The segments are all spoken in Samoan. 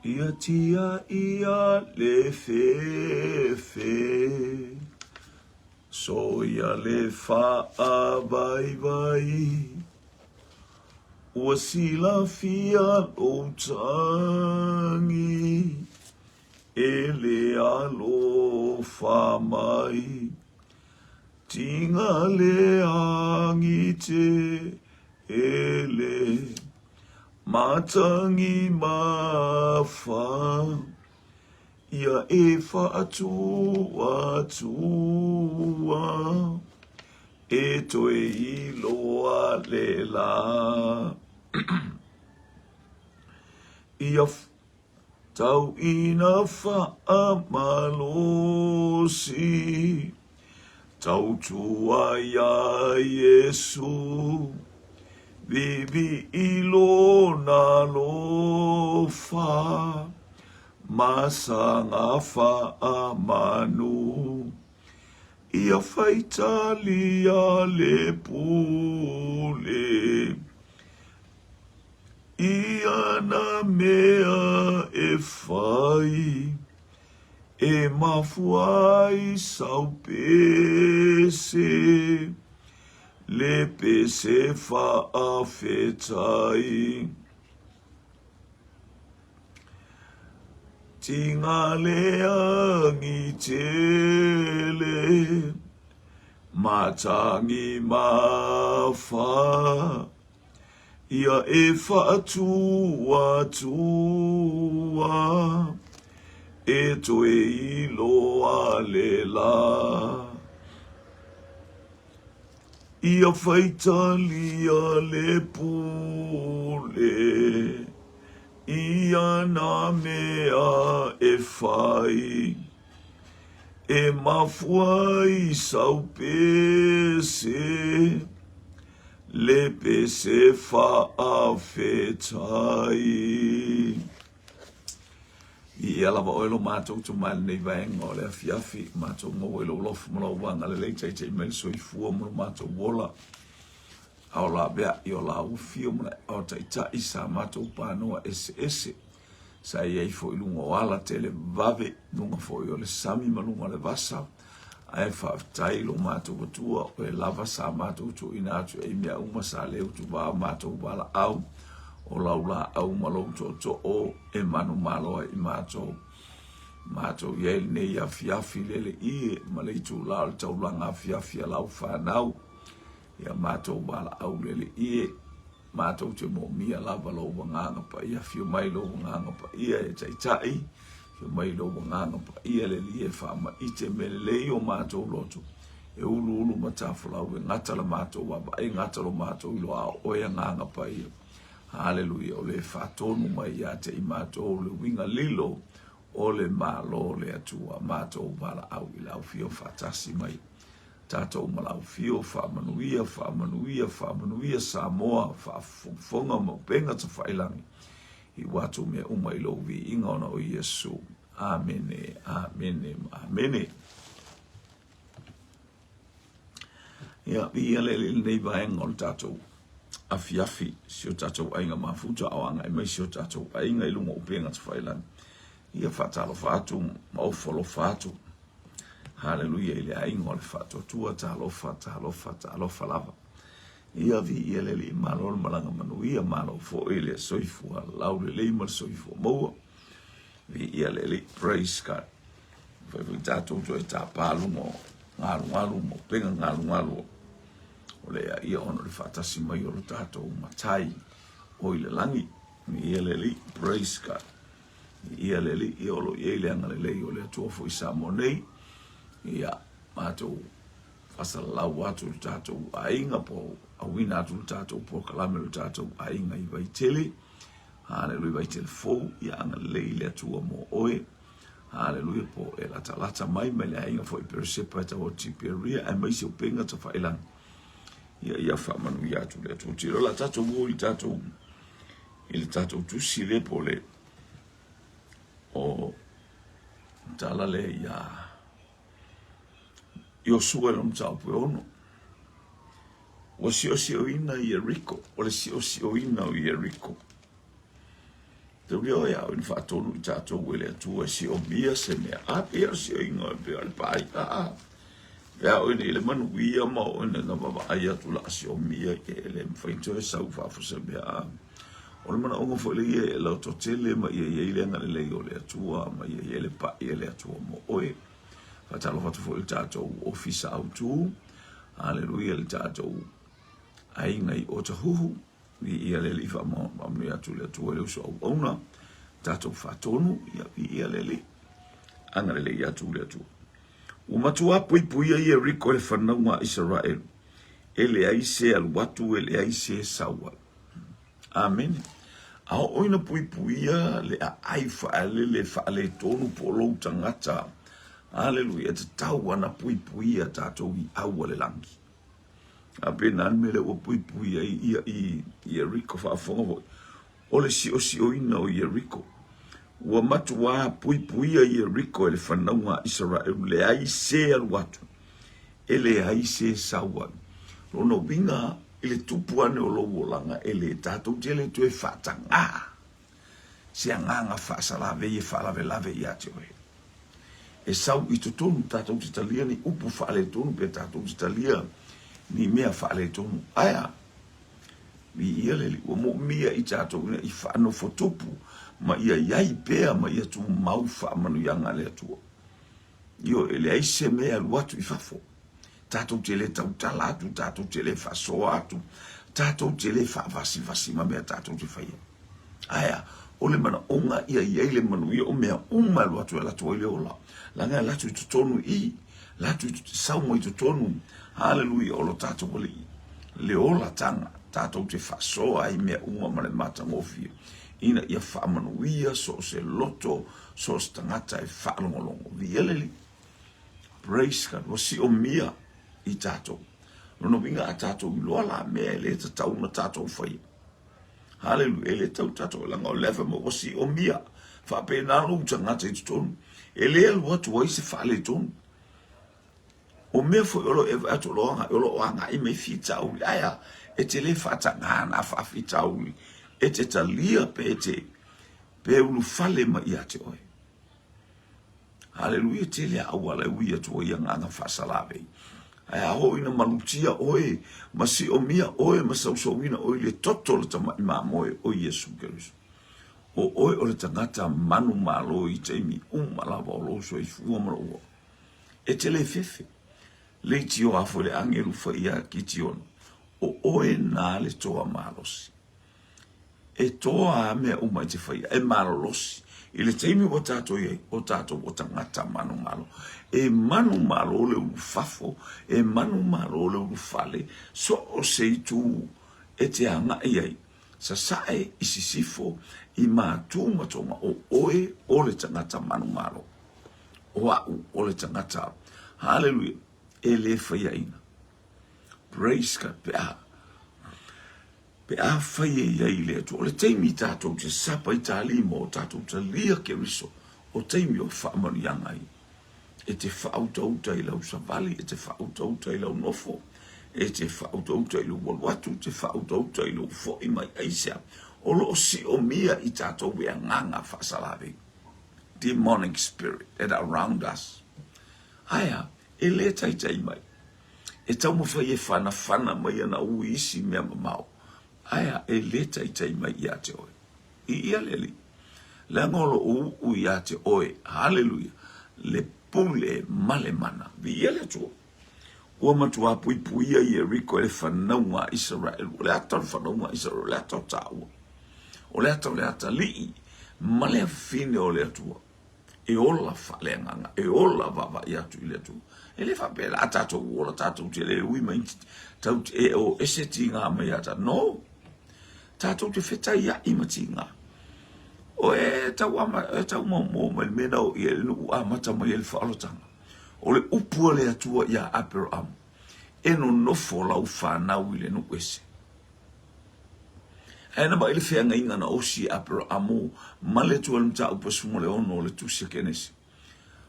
Ia tia ia le fefe, soia le faavaivai, ua silafia lou tagi e le alofa mai. Tiga le agi tele, Matangi mafa, ia e faatuatua, e toe iloa le la. Ia Tau ina faamalosi, tautua iā Iesu, Vivii lona alofa, ma saga faamanu. Ia faitalia le pule, I ana mea e fai, e mafua ai sau pese, le pese faafetai. Tiga le agi tele, matangi mafa. Ia e faatuatua, e toe iloa le la. Ia faitalia le pule i ana mea e fai, e mafua ai sau pese, Le pese faafetai. Viia lava oe lo matou tama i lenei vaega o le afiafi, matou maua i lou alofa ma lou agalelei, taitai mai le soifua ma lo matou ola. A o laveai o la ua fio ma le ao taitai sa matou panoa eseese. Sa i ai foi i luga o ala tele vave, luga foi o le sami ma luga o le vasa, ae faafetai i lo matou Atua, oe lava sa matou tuuina atu i ai mea uma sa le utuvā matou valaau, o lau laau ma lou tootoo e manumalo ai i matou. Matou i ai lenei afiafi lele ie ma le itulā o le taulaga afiafi a lau fanau, ia matou valaau lele ie. Matou te moomia lava lou Agaga Paia, afio mai lou Agaga Paia e taitai, afio mai lou Agaga Paia le Alii e faamaite mea lelei o matou loto, e uluulu ma tafolau e gata la matou vaavaai, gata lo matou iloa a o oe Agaga Paia. Haleluia, o le faatonu mai ia te i matou le uiga lilo o le Malo o le Atua, matou valaau i lau afio faatasi mai. Tatou ma lau afio, faamanuia, faamanuia, faamanuia Samoa, faafofoga ma upega tafailangi i ua atu mea uma i lou viiga ona o Iesu. Amene, amene ma amene. Ia, viia le Alii i lenei vaega o le tatou afiafi, si o tatou aiga mafuta, a o agai mai si o tatou aiga i luga o upega tafailangi. Ia faatalofa atu ma ofo alofa atu. Haleluia i le aiga o le faatuatua, talofa, talofa, talofa lava. Ia viia le Alii, malo le malaga manuia, malo foi le soifua laulelei ma le soifua maua. Viia le Alii, praise God. Fai foi tatou toe tapa luga o galugalu ma upega galugalu o le ia ona o le faatasi mai o lo tatou Matai o i le lagi. Viia le Alii, praise God. Ia le Alii, ia o lo o i ai le agalelei o le Atua foi i Samoa nei. Ia, matou faasalalau atu i le tatou aiga po o auina atu le tatou polokalame o le tatou aiga i Vaitele. Haleluia, Vaitele fou, ia agalelei le Atua mo oe. Haleluia, po e latalata mai mai le aiga foi Peresepa e tau o Tiperia, aemaise upega tafailagi. Ia, ia faamanuia atu le Atua. Tilo la tatou o i le tatou i le tatou tusi lea po o le o tala lea ia Iosua i lona mataupu e ono. Ua siosioina Ieriko, o le siosioina o Ieriko. Taulia oe a ina faatonu i tatou e le Atua e siomia se mea. A pei o le sioiga e pei o le paai. A, a. Pe a oe nei le manuia ma oe nei na vaavaai atu la siomia e le mafai ona toe sau fafo se mea. A. O le manaoga foi le ia e lototele ma ia i ai le agalelei o le Atua ma ia i ai le pai a le Atua mo oe. Faatalofa atu foi i le tatou ofisa autu. Haleluia le tatou aiga i Otahuhu. Viia le Alii, faamanuia atu le Atua i le uso auauna, tatou faatonu, ia viia le Alii, agalelei atu le Atua. Ua matua puipuia Ieriko e le fanauga a Isaraelu, e leai se alu atu, e leai se sau ai. Amene. A oo ina puipuia le aai faalele faaletonu po o lou tagata, aleluia, e tatau ana puipuia tatou i au a le lagi. A pena le mea lea ua puipui ai ia i Ieriko, faafofoga foi, o le siosioina o Ieriko. Ua matuā puipuia Ieriko e le fanauga a Isaraelu, leai se alu atu, e leai se sau ai. Lona uiga, i le tupu ane o lou olaga, e le tatou te le toe faatagā se agaga faasalavei e faalavelave ia te oe. E sau i totonu tatou te talia ni upu faaletonu pe tatou te talia ni mea faaletonu. Ae a? Viia le Alii, ua moomia i tatou ina i faanofo tupu ma ia iai pea ma ia tumau faamanuiaga a le Atua. Ioe, e leai se mea e alu atu i fafo. Tatou te le tautala atu, tatou te le faasoa atu, tatou te le faavasivasi ma mea tatou te faia. Ae a? O le manaoga ia i ai le manuia o mea uma e alu atu e alu atu ai le ola. Leaga e alu atu i totonu i i, alu atu i sau mai totonu, haleluia, o lo tatou Alii. Le olataga, tatou te faasoa ai mea uma ma le matagofie, ina ia faamanuia so o se loto, so o se tagata e faalogologo. Viia le Alii. Praise God. Ua siomia i tatou. Lona uiga a tatou iloa la mea e le tatau ona tatou faia. Haleluia. E le tau tatou leaga o lea fai mai ua siomia. Faapena lou tagata i totonu. E le alu atu ai se faaletonu. O mea foi o lo e vaai atu o lo agai, o lo o agai mai fitauli. Ae a, e te le faatagā nā faafitauli. E te talia pe e te, pe ulufale mai ia te oe. Haleluia, tele a auala e ui atu ai agaga faasalavei. Ae a oo ina malutia oe, ma siomia oe, ma sausauina oe i le toto o le tamai mamoe o Iesu Keriso. O oe o le tagata manumalo i taimi uma lava o lou soifua ma lou ola. E te le fefe. Leitioa foi le agelu fai ia Kitiona, o oe na le toa malosi. E toa a mea uma e te faia, e malolosi. I le taimi ua tatou i ai, o tatou ua tagata manumalo. E manumalo le ulufafo, e manumalo le ulufale, so o se itu e te agai ai, sasae i sisifo, i Matu ma Tonga, o oe o le tagata manumalo. O au o le tagata, haleluia, e le faiaina. Praise God, pe a. Pe afai e i ai le Atua, o le taimi tatou te sapa i talima o tatou talia Keriso, o taimi o faamanuiaga ia. E te faautauta i lau savali, e te faautauta i lau nofo, e te faautauta i lou alu atu, e te faautauta i lou foi mai aisea. O lo o siomia i tatou e agaga faasalavei. Demonic spirit that are around us. Ae a? E le taitai mai. E taumafai e whanawhana mai ana ui isi mea mamao, ae a e le taitai mai ia te oe. I ia le Alii, leaga o lo o uu ia te oe, haleluia, le pule ma le mana. Viia le Atua. Ua matuā puipuia Ieriko e le fanauga a Isaraelu. O le ata o le fanauga a Isaraelu, o le ata o tāua. O le ata o le atalii ma le afafine o le Atua. E ola faaleagaga, e ola vaavaai atu i le Atua. E le faapea la a tatou ola tatou te le ui mai tau e o ese tigā mai ia tatou. No! Tatou te fetaiaʻi ma tigā. O e tau ama, e tau maumau mai le mea na o i ai le nuu amata mai ai le faaolataga. O le upu a le Atua iā Aperahama, e nonofo lau fanau i le nuu ese. Ae na vaai le feagaiga na osi e Aperahamo ma le Atua i le mataupu 16 o le Tusi a Kenesi.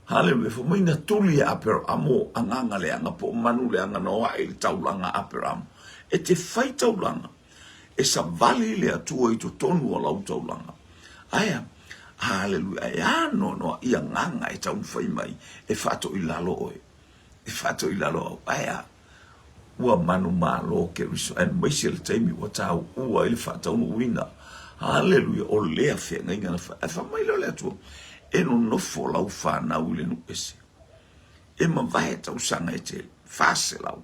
Haleluia, fai mai na tuli e Aperahamo agaga leaga po o manu leaga na o ae i le taulaga a Aperahamo. E te fai taulaga, e savali le Atua i totonu o lau taulaga. Aea, haleluia, ae anoanoai agaga e taumafai mai e faatoilalo oe, e faatoilalo au. Aea, ua manumalo Keriso, aemaise le taimi ua taua ai le faataunuuina. Haleluia, o lea feagaiga na fai. Ae fai mai lea o le Atua, e nonofo lau fanau i le nuu ese. E mavae tausaga e tele, 400.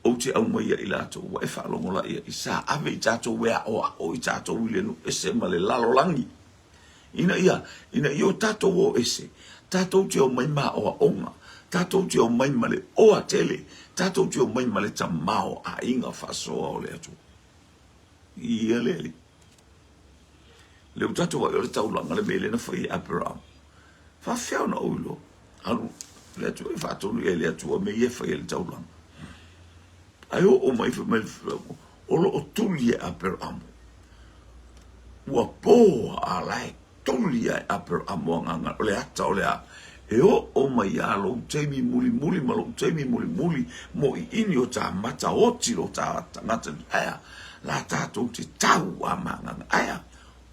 Ou te aumaia i latou, ua e faalogo laia i sa ave i tatou e aoao i tatou i le nuu ese ma le lalolagi. Ina ia, ina ia o tatou o ese, tatou te omai ma aoaoga, tatou te omai ma le oa tele, tatou te omai ma le tamaoaiga faasoa o le Atua. Ia le Alii. Le ua tatou vaai o le taulaga le mea lea na fai e Aperahama. Faafefea ona ou iloa? Alu le Atua e faatonu i ai le Atua mea ia e fai ai le taulaga. Ae oo mai fai mai o lo o tuli e Aperamo. Ua po a la e tuli a e Aperamo agaga o le ata o le a. E oo mai a lou taimi mulimuli ma lou taimi mulimuli mo iini o ta mata oti lo ta tagata aea la tatou te tau a magaga aea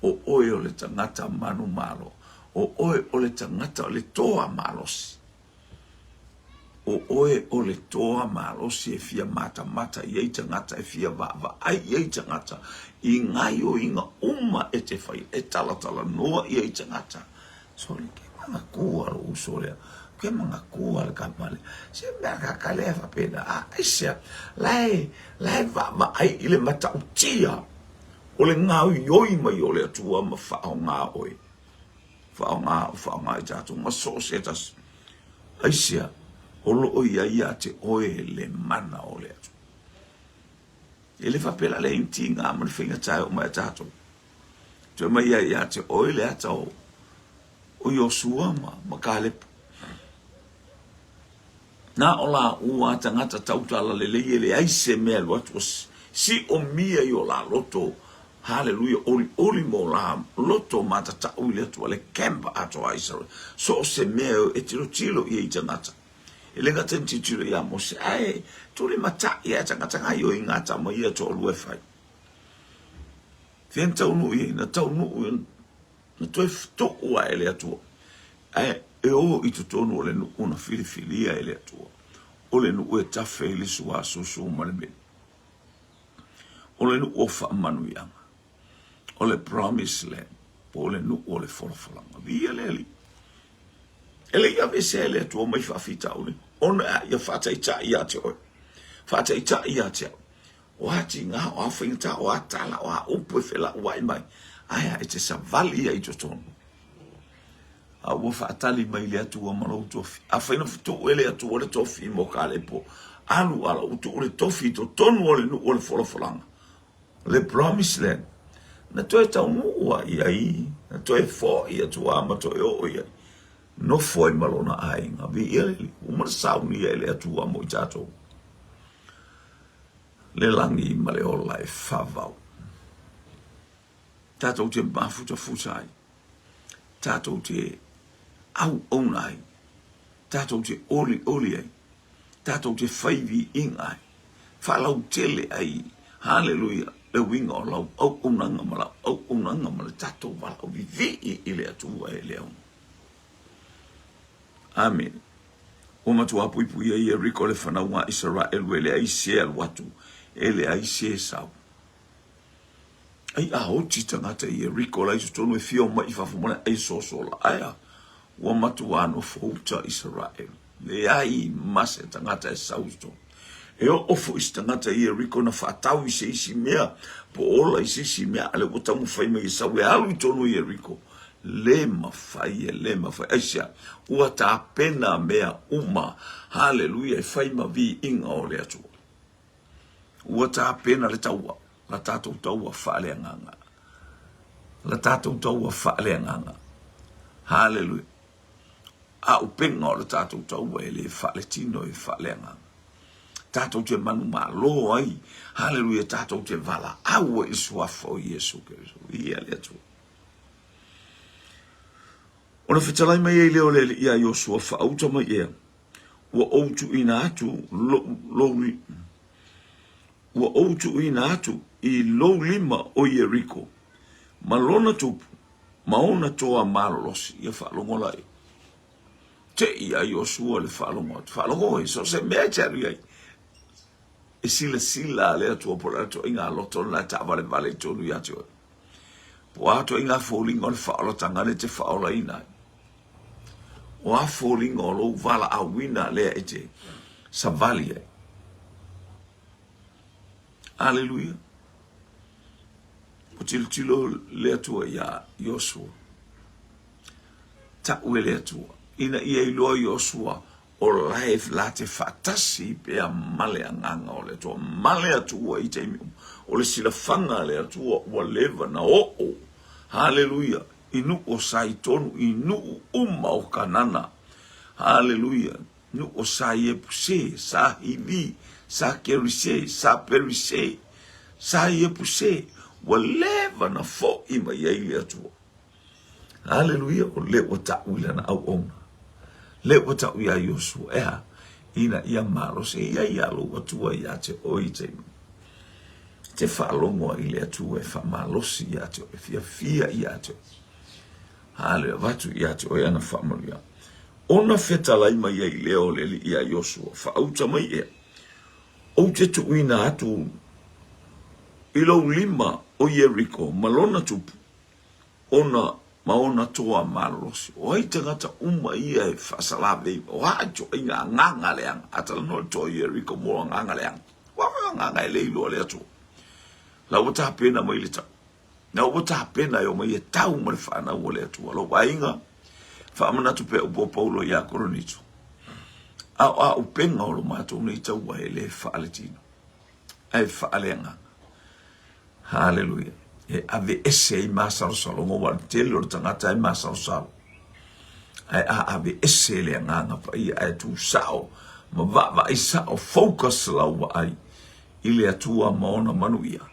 o oe o le tagata manumalo o oe o le tagata o le toa malosi. O oe o le toa malosi e fia matamata i ai tagata, e fia vaavaai i ai tagata, i gaioiga uma e te fai, e talatalanoa i ai tagata. Sole, ke manatua lou uso lea, ke manatua le kama lea. Se mea kaka lea faapena, a aisea, la e, la e vaavaai i le matautia o le gaoioi mai o le Atua ma faaaoga oe. Faaaoga au, faaaoga i tatou ma so o se tasi. Aisea, o lo o i ai ia te oe le mana o le Atua. E le faapea la le tiga ma le faigata e oo mai ia tatou. Toe mai ai ia te oe le ata o, o Iosua ma, ma Kalepa. Na o lāua a tagata tautala lelei e leai se mea e alu atu ua siomia i o la loto, haleluia, olioli ma o la loto matatau i le Atua, le camp atoa a Isaraele. So o se mea e tilotilo i ai tagata. E le gata ina tilotilo ia Mose, ae tulimatai a tagata gaioiga a tama ia toalua e fai. Fea na taunuu i ai? Na taunuu Na toe toʻua e le Atua, ae e o i totonu o le nuu na filifilia e le Atua, o le nuu e tafe i le suasusu ma le meli, o le nuu o faamanuiaga, o le Promised Land, po o le nuu o le folafolaga. Viia le Alii! E le i aveesea e le Atua mai faafitauli, ona ia faataitai ia te oe, faataitai ia te au. O a tiga, o a faigata, o a tala, o a upu e felauai mai, ae a e te savali ai i totonu. A ua faatali mai le Atua ma lou tofi. Afai na tuu e le Atua le tofi mo Kalepo, alu ala ua tuu le tofi i totonu o le nuu o le folafolaga, le Promised Land. Na toe taunuu a i ai, na toe foi atu a ma toe oo i ai. Nofo ai ma lona aiga. Viia le Alii, ua uma ona saunia e le Atua mo i tatou. Le lagi ma le ola e favau. Tatou te mafutafuta ai, tatou te auauna ai, tatou te olioli ai, tatou te fai viiga ai, faalautele ai, haleluia, le uiga o lau auaunaga ma lau auaunaga ma le tatou valaau vivii i le Atua e le aoga. Amene. Ua matua puipuia Ieriko le fanauga a Isaraelu e leai se alu atu, e leai se sau. Ai a oti tagata i Ieriko la i totonu e fia omai i fafo ma le ai soso la. Aea, ua matua nofo uta Isaraelu. Leai ma se tagata e sau i totonu. E oo foi se tagata i Ieriko na faatau i se isi mea, po ola i se isi mea, a lea ua taumafai mai e sau e alu i totonu o Ieriko, Le mafai e le mafai. Aisea? Ua tapena mea uma, haleluia, e fai ma viiga o le Atua. Ua tapena le taua, la tatou taua faaleagaga. La tatou taua faaleagaga. Haleluia. A upega o le tatou taua e le faaletino e faaleagaga. Tatou te manumalo ai, haleluia, tatou te valaau ai i le suafa o Iesu Keriso. Viia le Atua. Ona fetalai mai ai lea o le Alii iā Iosua, Faauta mai ea, ua ou tuuina atu lou, lou, ua ou tuuina atu i lou lima o Ieriko. Ma lona tupu, ma ona toa malolosi, ia faalogo laia. Te i a Iosua le faalogo atu. Faalogo e, so o se mea e te alu i ai. E silasila a le Atua po o le a le ituaiga loto lena e taavalevale i totonu ia te oe. Po o a ituaiga foliga o le faaolataga lea e te faaolaina ai. O a foliga o lou valaauina lea e te savali ai. Aleluia. Ua tilotilo le Atua iā Iosua. Tau e le Atua ina ia iloa Iosua o la e la te faatasi pea ma le Agaga o le Atua, ma le Atua i taimi uma. O le silafaga a le Atua ua leva na oo, haleluia, i nuu o Saitonu, i nuu uma o Kanana, haleluia, nuu o Sa Iepuse, Sa Hivi, Sa Kerise, Sa Perise, Sa Iepuse, ua leva na foʻi mai ai le Atua. Aleluia, o lea ua ta'u i lana auauna. Lea ua ta'u iā Iosua, e a? Ina ia malosi, e i ai a lou Atua iā te oe i taimi. Te faalogo ai i le Atua e faamalosi iā te oe, e fiafia iā te oe. Haleluia, avatu iā te oe ana faamanuiaga. Ona fetalai mai ai lea o le Alii iā Iosua, Faauta mai ea, ou te tuuina atu i lou lima o Ieriko ma lona tupu, ona ma ona toa malolosi. O ai tagata uma ia e faasalavei, o a ituaiga agaga leaga? A talanoa i le toa o Ieriko mo agaga leaga. Ua a agaga e le iloa le Atua. La ua tapena mai le tau. La ua tapena e omai e tau ma le fanau a le Atua. Lou aiga, faamanatu pea upu a Paulo iā Korinito. A o a upega o lo matou nei taua e le faaletino, ae faaleagaga. Haleluia. E aveese ai masalosaloga aua o le tele o le tagata e masalosalo. Ae a aveese e le Agaga Paia ae tu sao ma vaavaai sao, focus lau vaai i le Atua ma ona manuia,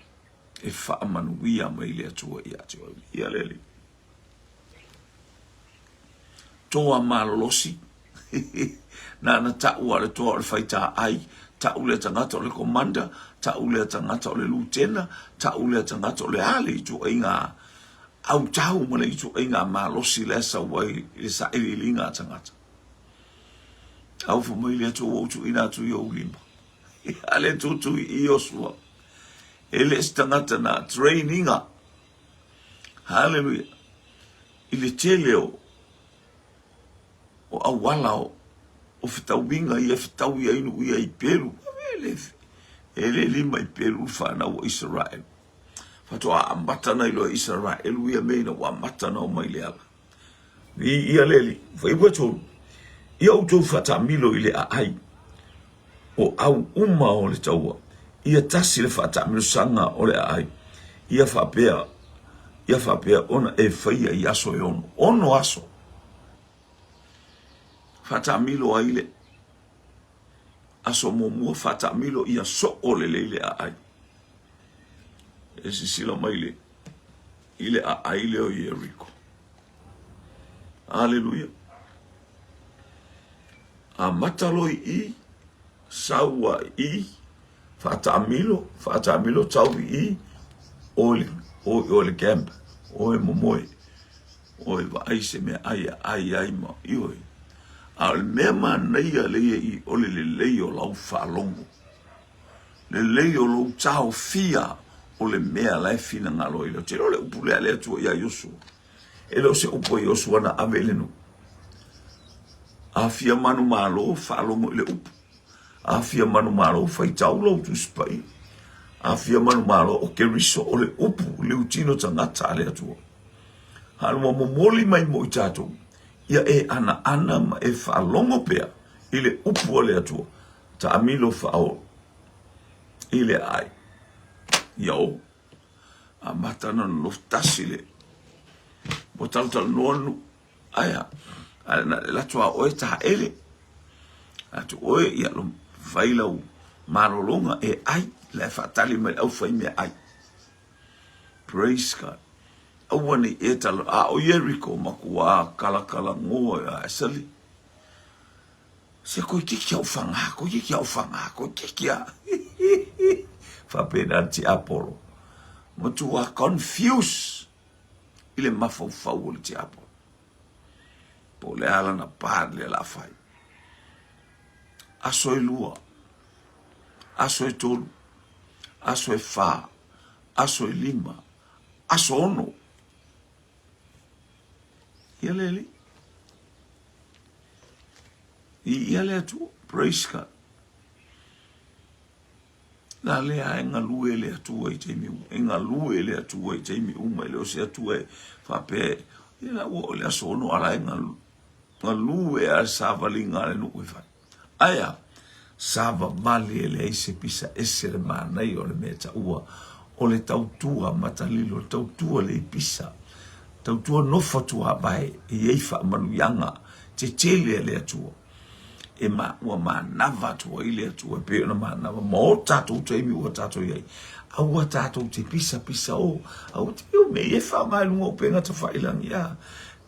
e faamanuia mai le Atua ia te oe. Ia le Alii. Toa malolosi, nana ta'u a le toa o le faitaai, ta'u lea tagata o le commander, ta'u lea tagata o le lutena, ta'u lea tagata o le a le ituaiga autau ma le ituaiga malosi la e sau ai i le sailiiliga a tagata. A ua fai mai le Atua ua ou tuuina atu i ou lima. A le tutu i Iosua. E le se tagata na train ina. Haleluia. I le tele o o auala o o fetauiga ia e fetaui ai nuu ia i pelu. E le, e le lima i pelu le fanau o Isaraelu. Faatoa amata na iloa e Isaraelu ia mea ina ua amata na omai i le ala. Viia le Alii. Fuaiupu 3, Ia outou faataamilo i le aai o au uma o le taua, ia tasi le faataamilosaga o le aai, ia faapea, ia faapea ona e faia i aso e ono, ono aso. Faataamilo ai le aso muamua, faataamilo ia soo lelei le aai. E sisila mai le i le aai lea o Ieriko. Aleluia. Amata loa i i, sau a i, faataamilo, faataamilo tau i i, o le, o, o le camp, o e momoe, o e vaai se mea ai a ai ai ma, ioe. A o le mea manaia lea i o le lelei o lau faalogo. Lelei o lou taofia o le mea la e finagalo ai le Atua. O le upu lea a le Atua iā Iosua. E le o se upu a Iosua na ave i le nuu. A fia manumalo, faalogo i le upu. A fia manumalo, faitau lou Tusi Paia. A fia manumalo, o Keriso o le upu, liutino tagata a le Atua. A ua momoli mai mo i tatou, ia e anaana ma e faalogo pea i le upu a le Atua. Taamilo faaoo i le aai. Ia o. Amata ona nonofo tasi le ua talatalanoa le nuu. Ae a? Ae na alu atu lava oe taele. Atu oe ia fai lau malologa e ai, la e faatali mai le aufaimeaai. Praise God. Aua ne i e tala, a o Ieriko matua kalakalagoa e sali. Se koikiki au whanga, koikiki au whanga, koikiki a. Faapena le tiapolo. Matua confuse. i le mafaufau o le tiapo. Po o le a lana part lea la fai. Aso e lua, aso e tolu, aso e fa, aso e lima, aso ono. Ia le alii. Ia le Atua. Praise God. La lea e galue le Atua i taimi uma. E galue le Atua i taimi uma. E le o se Atua e faapea, ia la ua oo i le aso ono a la e galue a le savaliga a le nuu e fai. Ae a? Savavali e leai se pisa ese le manaia o le mea e taua o le tautua matalilo, le tautua le pisa, tautua nofo tuavae e i ai faamanuiaga tetele a le Atua. E ma, ua manava atu ai le Atua e pei ona manava ma o tatou taimi ua tatou i ai. Aua tatou te pisapisa o, aua te o mea ia e faaaoga i luga o upega tafailangi a.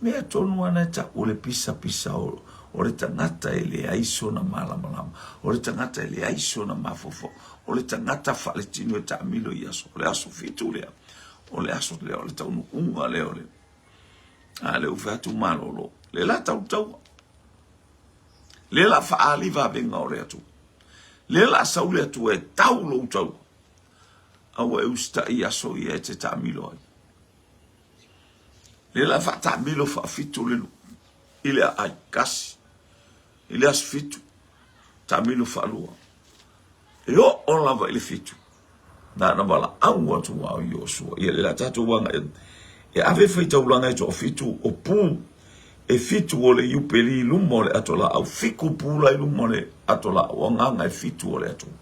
Mea tonu ana e tau o le pisapisa o, o le tagata e leai sona malamalama, o le tagata e leai sona mafaufau, o le tagata faaletino e taamilo i aso, o le aso fitu lea, o le aso lea, o le taunuuga lea o le a le ua fai atu malolo, le la tautaua, le la faaali vavega o le Atua, le la sau le Atua e tau lou taua, a ua e usitai i aso ia e te taamilo ai. Le la faataamilo faafitu le nuu i le aai kasi, i le aso fitu, taamilo faalua. E oo lava i le fitu, na na valaau atu lava o Iosua. Ia le la tatou agai e ave faitaulaga e toafitu o pu e fitu o le iupeli i luma o le ato laau, fiku pu la i luma o le ato laau, o agaga e fitu o le Atua.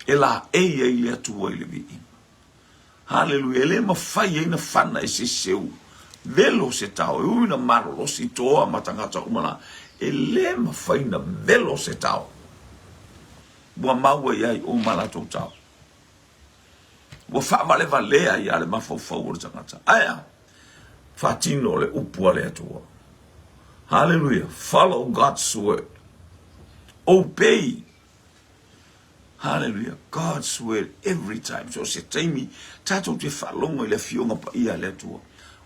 E laei ai le Atua i le viiga. Haleluia! E le mafai ai na fana e se seu velo se tao, e ui na malolosi toa ma tagata uma la, e le mafai na velo se tao. Ua maua i ai uma latou tao. Ua faavalevalea ia le mafaufau o le tagata. Ae a? Faatino le upu a le Atua. Haleluia! Follow God's word. Obey. Hallelujah. God's word every time. So se taimi, tātou te whaalongo i le afioga paia a le Atua.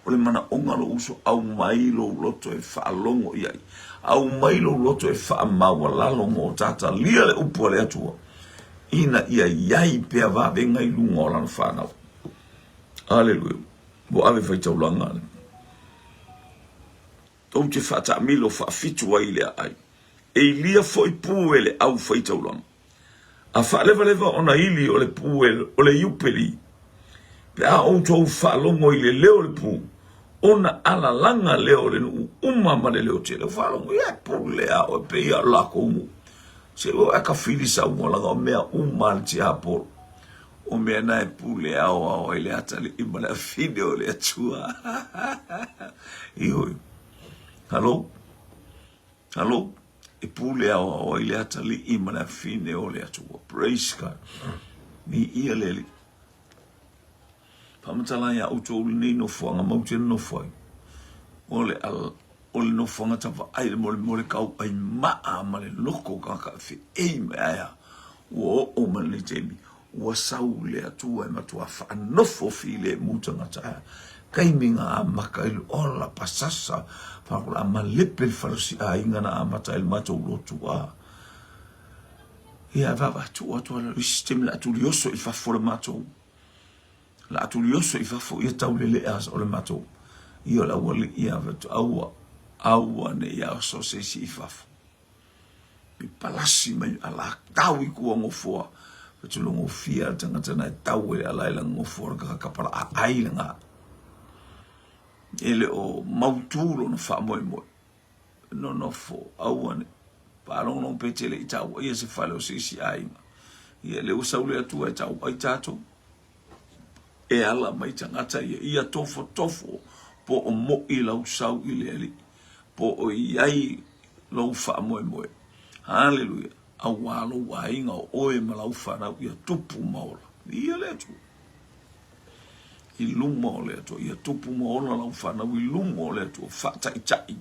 O le manaonga lou uso, au mai lou loto e whaalongo i ai. Au mai lou loto e whaamaualalo mo tata lia le upu a le Atua. Ina ia iai pea vavenga i lunga o lana whanau. Hallelujah. Ua ave faitaulaga. Tou te faataamilo faafitu ai i le aai, e ilia foi pu e le au faitaulaga. A faalevaleva ona ili o le pu e o le iupeli, pe a outou faalogo i le leo o le pu, ona alalaga lea o le nuu uma ma le leo tele. Ua faalogo ia e pule a oe pei a o lakou nuu. Se ua e ka fili saunoa laga o mea uma a le tiapolo. O mea na e pule aoao ai le atalii ma le afine o le Atua. Ioe. Halo? Halo? E pule aoao ai le atalii ma le afine o le Atua. Praise God. Viia le Alii. Faamatala iā outou lenei nofoaga matou te nonofo ai. O le, o le nofoaga tavaai le molemole kauai maa ma le loko kaka e feei mai ae a ua oo mai lenei taimi ua sau le Atua e matua faanofo filemu tagata ae a taimi na amata ai le ola pasasa faakola malepe le falosiaiga na amata ai le matou lotu a ia vaavaai atu ala isi taimi la tulioso i fafo o le matou La a tulioso i fafo ia taulelea o le matou ia o le aualii ia ave atu aua aua ne i oso se isi i fafo. I palasi mai ala tau i kua ngofoa. Fatu lo ngofia le tagata na e tau e ala i la ngofoa le kakapala a ai langa. E le o mautu lona faamoemoe. Nonofo aua ne faalogologo pe tele i tau ia se fale o se isi aiga. Ia le ua sau le Atua e tau ai tatou. E ala mai tagata ia, ia tofotofo po o moʻi lau sau i le Alii, po o i ai lou faamoemoe. Haleluia! Auā lou aiga o oe ma lau fanau ia tupu ma ola. Viia le Atua. I luma o le Atua, ia tupu ma ola lau fanau i luma o le Atua, faataitai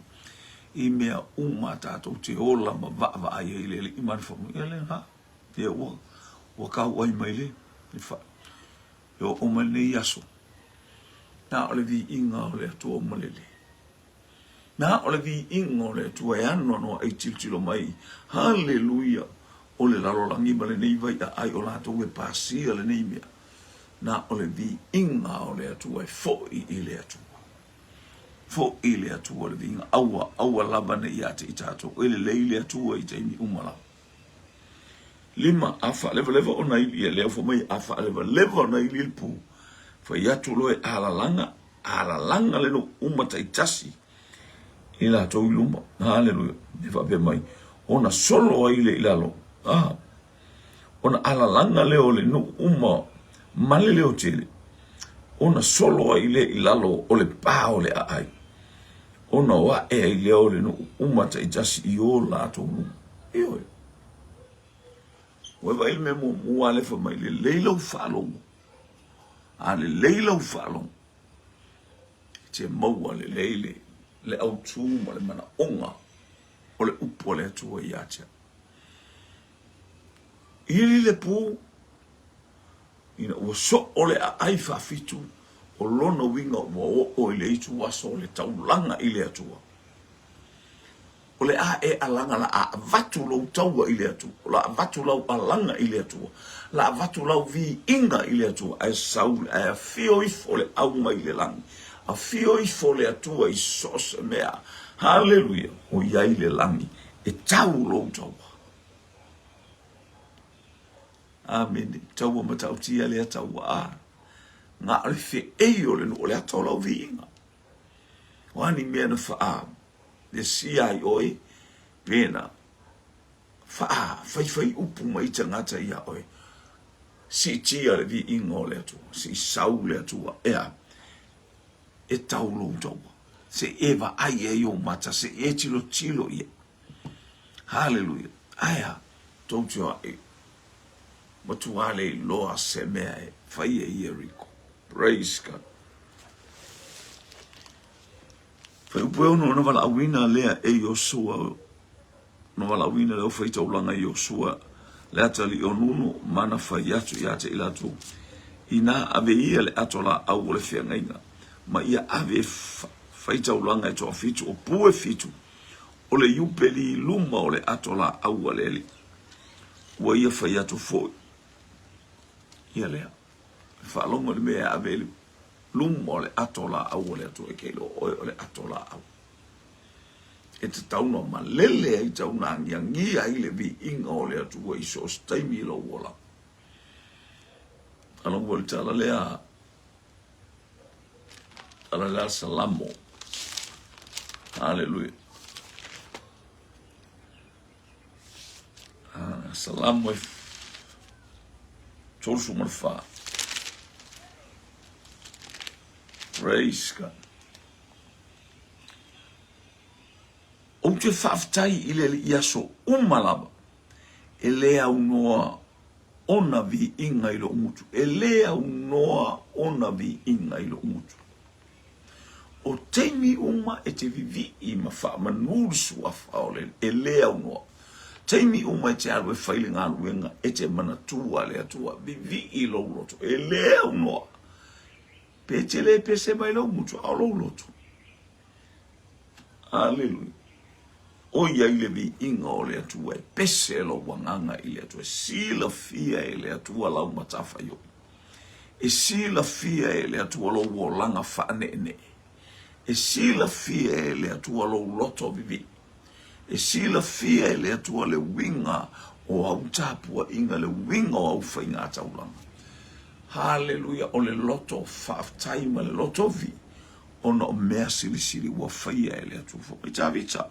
i mea uma tatou te ola ma vaavaai ai i le Alii ma le Faamanuia. Ia lena. Ia ua, ua kauai mai le, le fa, e oo mai lenei aso. Na o le viiga o le Atua ua malele. Na o le viiga o le Atua e anoanoai tilotilo mai. Haleluia! O le lalolagi ma lenei vai aai o latou e pasia lenei mea. Na o le viiga o le Atua e foi i le Atua. Foi i le Atua le viiga. Aua, aua lava ne i ia te i tatou. E lelei le Atua i taimi uma lava. Lima, a faalevaleva ona ili ia lea fai mai a faalevaleva ona ili le pu, fai atu loa e alalaga, alalaga le nuu uma taitasi i latou i luma. Haleluia. E faapea mai, ona solo ai le i lalo. Ah, ona alalaga lea o le nuu uma ma le leo tele, ona solo ai lea i lalo o le pa o le aai, ona o ae ai lea o le nuu uma taitasi i o latou luma. Ioe. Ua vaai le mea muamua lea fai mai, lelei lau faalogo. A lelei lau faalogo, e te maua lelei le, le autu ma le manaoga o le upu a le Atua ia te au. Ili le pu, ina ua soo le aai faafitu, o lona uiga ua oo i le itu aso o le taulaga i le Atua. O le a e alaga la a avatu lou taua i le Atua, la avatu lau alaga i le Atua, la avatu lau viiga i le Atua, ae sau ae afio ifo le au mai le lagi, afio ifo le Atua i so o se mea, haleluia, o i ai le lagi e tau lou taua. Amene. Taua matautia lea taua a. Na o le feei o le nuu o le ata o lau viiga. O a ni mea na whaa e sia ai oe, pena whaa whaiwhai upu mai tangata ia oe. Siitia le viiga o le Atua, sii sau le Atua, ea, e tau lou taua. Se e vaai ai ou mata, se e tilotilo i ai. Haleluia. Ae a, tou te oaʻi, matua le iloa se mea e fai e Ieriko. Praise God. Fuaiupu e 6 ona valaauina lea e Iosua, ona valaauina lea o faitaulaga e Iosua le atalii o Nunu ma na fai atu ia te i latou, Inā ave ia le ato laau o le feagaiga, ma ia ave faitaulaga e toafitu o pu e fitu o le iupeli i luma o le ato laau a le Alii. Ua ia fai atu foi ia lea. E faalogo i le mea e ave i le luma o le ato laau o le Atua e ke iloa oe o le ato laau. E tatau ona malele ai tau na agiagi ai le viiga o le Atua i so o se taimi i lou olaga. Faalogo i le tala lea, tala lea Salamo. Haleluia. Ah, Salamo e 34. Praise God. Ou te faafetai i le Alii i aso uma lava, e le aunoa ona viiga i lou gutu, e le aunoa ona viiga i lou gutu. O taimi uma e te vivii ma faamanu le suafa o le e le aunoa. Taimi uma e te alu e fai le galuega e te manatua le Atua, vivii lou loto, e le aunoa. Pe te le pese mai lou gutu, a o lou loto. Aleluia. O i ai le viiga o le Atua e pese lou agaga i le Atua, e silafia e le Atua lau matafaioi. E silafia e le Atua lou olaga faaneenee. E silafia e le Atua lou loto vivii. E silafia e le Atua le uiga o au tapuaiga, le uiga o au faiga taulaga. Haleluia, o le loto faafetai ma le loto vivii, ona o mea silisili ua faia e le Atua. Fai mai Tavita,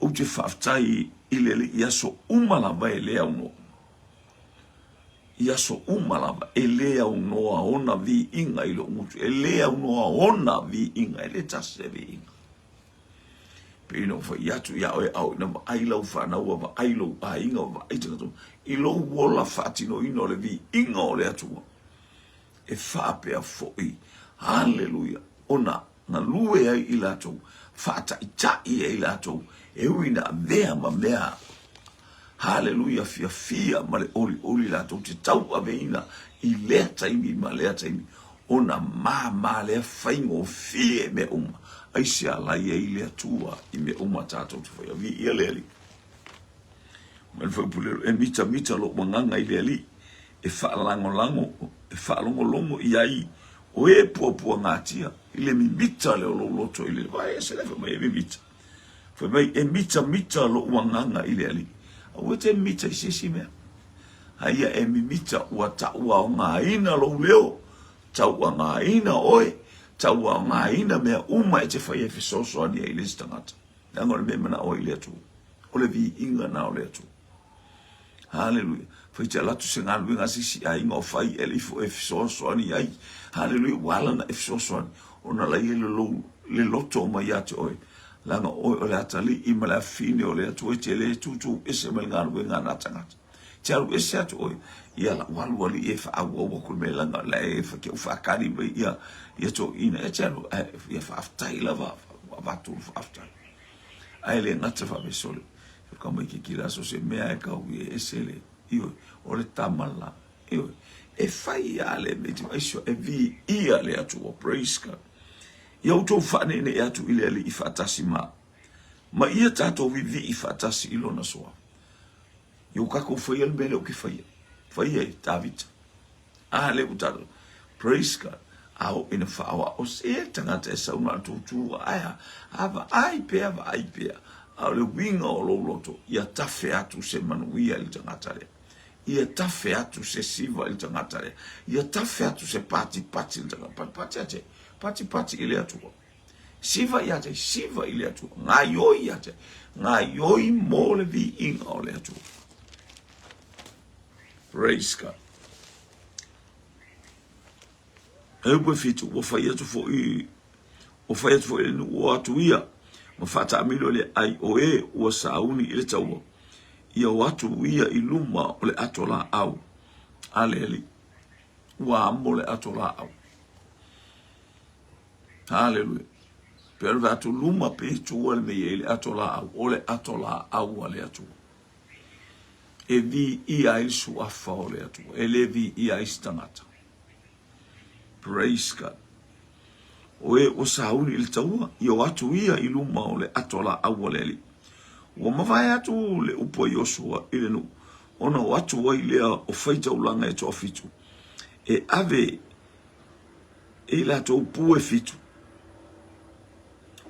ou te faafetai i le Alii i aso uma lava e le aunoa. I aso uma lava, e le aunoa ona viiga i lou gutu, e le aunoa ona viiga, e le tasi se viiga. Pei ona ou fai atu ia oe, a oo ina vaai lau fanau, ua vaai lou aiga, ua vaai tagata uma, i lou ola faatinoina o le viiga o le Atua, e faapea foi, haleluia, ona galue ai i latou, faataitai ai latou, e ui ina avea ma mea Haleluia fiafia ma le olioli latou te tauaveina i lea taimi ma lea taimi. Ona māmā lea faigofie mea uma. Aisea la i ai le Atua i mea uma tatou te faia. Viia le Alii. Mai le fuaiupu lelo, e mitamita lou agaga i le Alii, e faalagolago, e faalogologo i ai o e puapuagatia i le mimita lea o lou loto i le vai ese lea fai mai e mimita. Fai mai e mitamita lou agaga i le Alii. Aua e te mimita i se isi mea. A ia e mimita ua tauaogaina lou leo, tauagaina oe, tauaogaina mea uma e te faia e fesoasoani ai i le isi tagata. Leaga o le mea e manao ai le Atua, o le viiga na o le Atua. Haleluia. Fai te alu atu se galuega a se isi aiga o fai e alu ifo e fesoasoani ai. Haleluia. Ua ala ona e fesoasoani ona la i le lou le loto mai ia te oe. Leaga oe o le atalii ma le afafine o le Atua e te le tūtū ese mai le galuega a nā tagata. Te alu ese atu oe, ia lau alu alii e faaauau atu le mea leaga la e ke u faakali mai ia ia toeaiina e te alu ae ia faafetai lava ua avatu le faafetai. Ae le gata faapea sole ka mai ke kila so se mea e kau e ese le ioe o le tama la ioe e fai a le mea te aiso e viia le Atua. Praise God. Ia outou faaneenee atu i le Alii faatasi ma ma ia tatou vivii faatasi i lona suafa. Ia ua tatou faia le mea lea ou te faia. Faia e Tavita. A lea ua tatou. Praise God. A oo ina faaoao se tagata e sau na o le tūtū ae a, a vaai pea, vaai pea. A o le uiga o lou loto, ia tafe atu se manuia i le tagata lea. Ia tafe atu se siva i le tagata lea. Ia tafe atu se patipati i le tagata. Patipati ia te, patipati i le Atua. Siva ia te, siva i le Atua. Gaioi ia te, gaioi mo le viiga o le Atua. Praise God. E upu e fitu, ua fai atu foi, ua fai atu foi le nuu o atu ia, ma faataamilo le ai o e ua sauni i le taua, ia o atu ia i luma o le ato laau a le Alii. Ua amo le ato laau. Haleluia. Pe o le atu luma pe tua le mea i le ato laau, o le ato laau a le Atua. E viia ai le suafa o le Atua, e le viia ai se tagata. Praise God. O e ua sauni i le taua, ia o atu ia i luma o le ato laau a le Alii. Ua mavae atu le upu a Iosua i le nuu, ona o atu ai lea o faitaulaga e toafitu, e ave e i latou pu e fitu,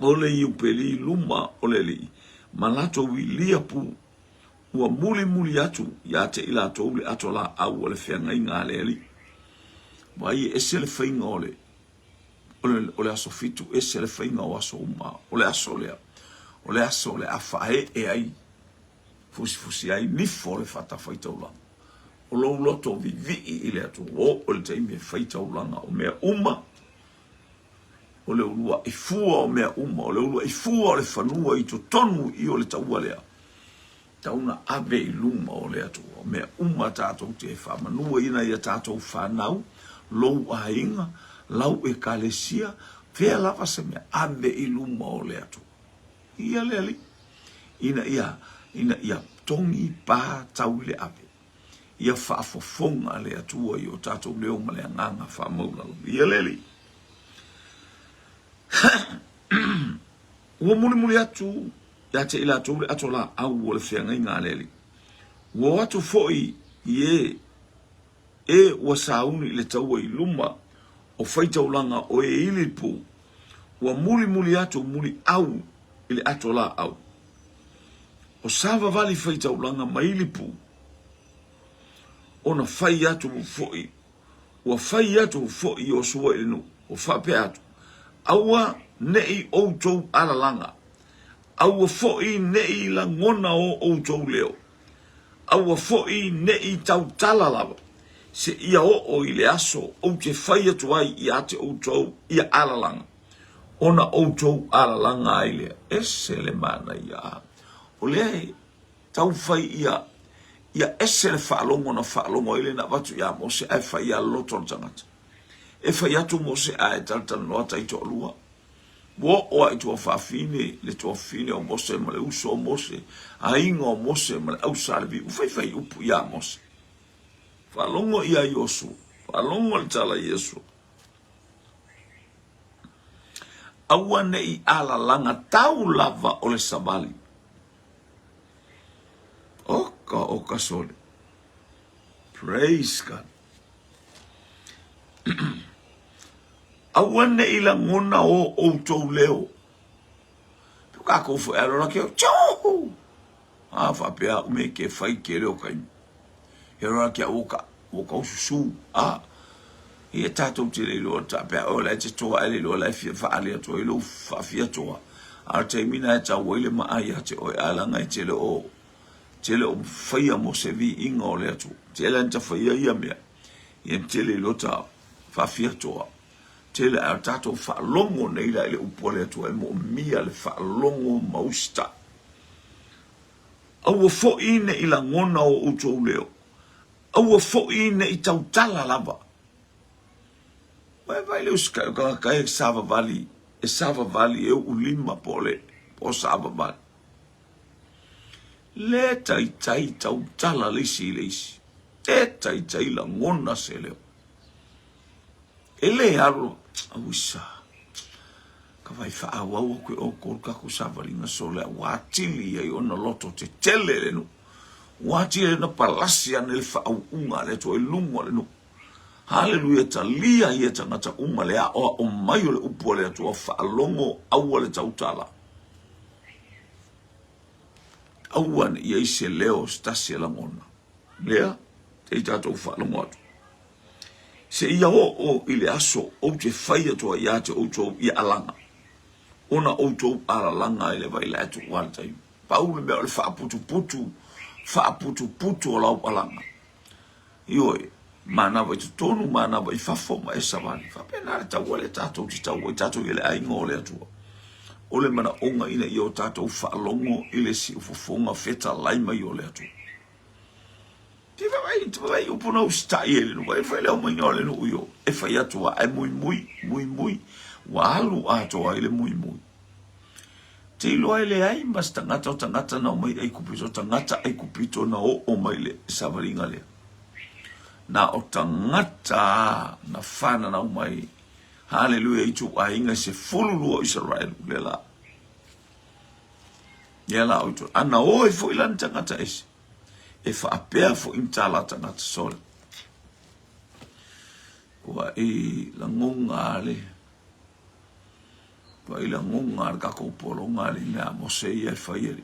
o le Iupeli i luma o le Alii, ma latou ilia pu, ua mulimuli atu ia te i latou le ato laau o le feagaiga a le Alii. Vaai e ese le faiga o le o le aso fitu, ese le faiga o aso uma. O le aso lea, o le aso o le a faaee ai, fusifusi ai nifo o le fatafaitaulaga. O lou loto vivii i le Atua, ua oo le taimi e fai taulaga o mea uma, o le uluai fua o mea uma, o le uluai fua o le fanua i totonu i o le taua lea, tau na ave i luma o le Atua. O mea uma tatou te faamanuaina ia tatou fanau, lou aiga, lau ekalesia, fea lava se mea, ave i luma o le Atua. Ia le Alii, ina ia, ina ia togi pa tau i le ave. Ia faafofoga le Atua i o tatou leo ma le agaga faamaulalo. Ia le Alii. Ua mulimuli atu ia te i latou le ato laau o le feagaiga a le Alii. Ua o atu foi i e, e ua sauni i le taua i luma o faitaulaga o e ili pu, ua mulimuli atu muliau i le ato laau. O savavali faitaulaga ma ili pu, ona fai atu foi, ua fai atu foi Iosua i le nuu, ua faapea atu, Aua ne i outou alalaga, aua foi ne i lagona o outou leo, aua foi ne i tautala lava, seia oo i le aso ou te fai atu ai ia te outou ia alalaga, ona outou alalaga ai lea. Ese le manaia! O lea e tau fai ia, ia ese le faalogo na faalogo ai le na avatu ia Mose ae fai ia loto le tagata. E fai atu Mose ae talatalanoa taitoalua. Ua oo lava i tuafafine, le tuafafine o Mose ma le uso o Mose, aiga o Mose ma le au Sa Levi, ua faifai upu ia Mose. Faalogo ia Iosua, faalogo le tala a Iesua. Aua ne i alalaga tau lava o le savali. Oka oka sole. Praise God. Aua ne i lagona o outou leo. Pe kākou foi alo la ke tō. A faapea au me ke fai ke leo kai. He roa ke au ka o ka ususu. A ia tātou te le iloa ta pea o le te toa ele iloa le fia whaale atu ai lou whaafia toa. A te mina e tau ai le maa ia te oe a langa e te le o te le o whaia mo se vi inga o le atu. Te le anta whaia ia mea. Ia te le iloa ta whaafia toa. Tele a tatou faalogo nei la i le upu a le Atua e moomia le faalogo ma usitai. Aua foi ne i lagona o outou leo, aua foi ne i tautala lava. Ua e vaai le usitai o tagata e savavali, e savavali e uu lima po o le po o savavali. Le taitai tautala le isi i le isi. Le taitai lagona se leo. E le alo, auisa, ka vai faaauau aku e oukou le tatou savaliga sole a ua atili ai ona loto tetele le nuu. Ua atili ai ona palasi ane le faauuga a le Atua i luga o le nuu. Haleluia, talia ia tagata uma le aoao mai o le upu a le Atua, faalogo aua le tautala. Aua ne i ai se leo o se tasi e lagona. Lea, te i tatou faalogo atu. Seia oo i le aso ou te fai atu ai ia te outou ia alaga, ona outou alalaga ai le vai la e tuua le taimi. Pau le mea o le faaputuputu, faaputuputu o lau alaga. Ioe, manava i totonu, manava i fafo ma e savali. Faapena le taua lea tatou te tau ai tatou i le aiga o le Atua. O le manaoga ina ia o tatou faalogo i le siufofoga fetalai mai o le Atua. Te vaai, te vaai upu na usitai e le nuu, e fai le aumaiga o le nuu i o, e fai atu a, ae muimui, muimui, ua alu atoa ai le muimui. Te iloa e leai ma se tagata o tagata na omai Aikupito, tagata Aikupito na oo mai le savaliga lea. Na o tagata na whananau mai, haleluia, i ituaiga e 12 o Isaraelu, lea la. Lea la o itu. Ana o ai foi la ni tagata ese. E faapea foi ni tala tagata sole. Kua i lagoga le kua i lagoga le kakou pologa ali mea a Mose ia e fai ali.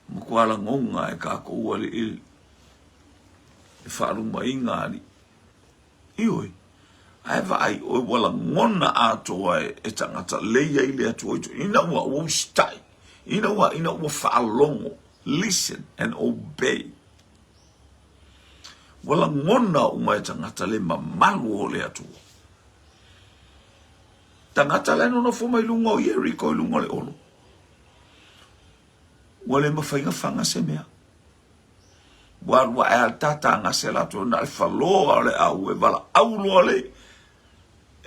Matua lagoga e kakou ali i e faalumaina ali. Ioe, ae vaai oe ua lagona atoa e, e tagata lei ai le Atua i ina ua ua usitai, ina ua ina ua faalogo, listen and obey. Ua lagona uma e tagata le mamalu o le Atua. Tagata la e nonofo mai luga o Ieriko i luga o le olo. Ua le mafai ona faga se mea. Ua alu ae a le tātāga se latou na le faloa o le au e valaau loa le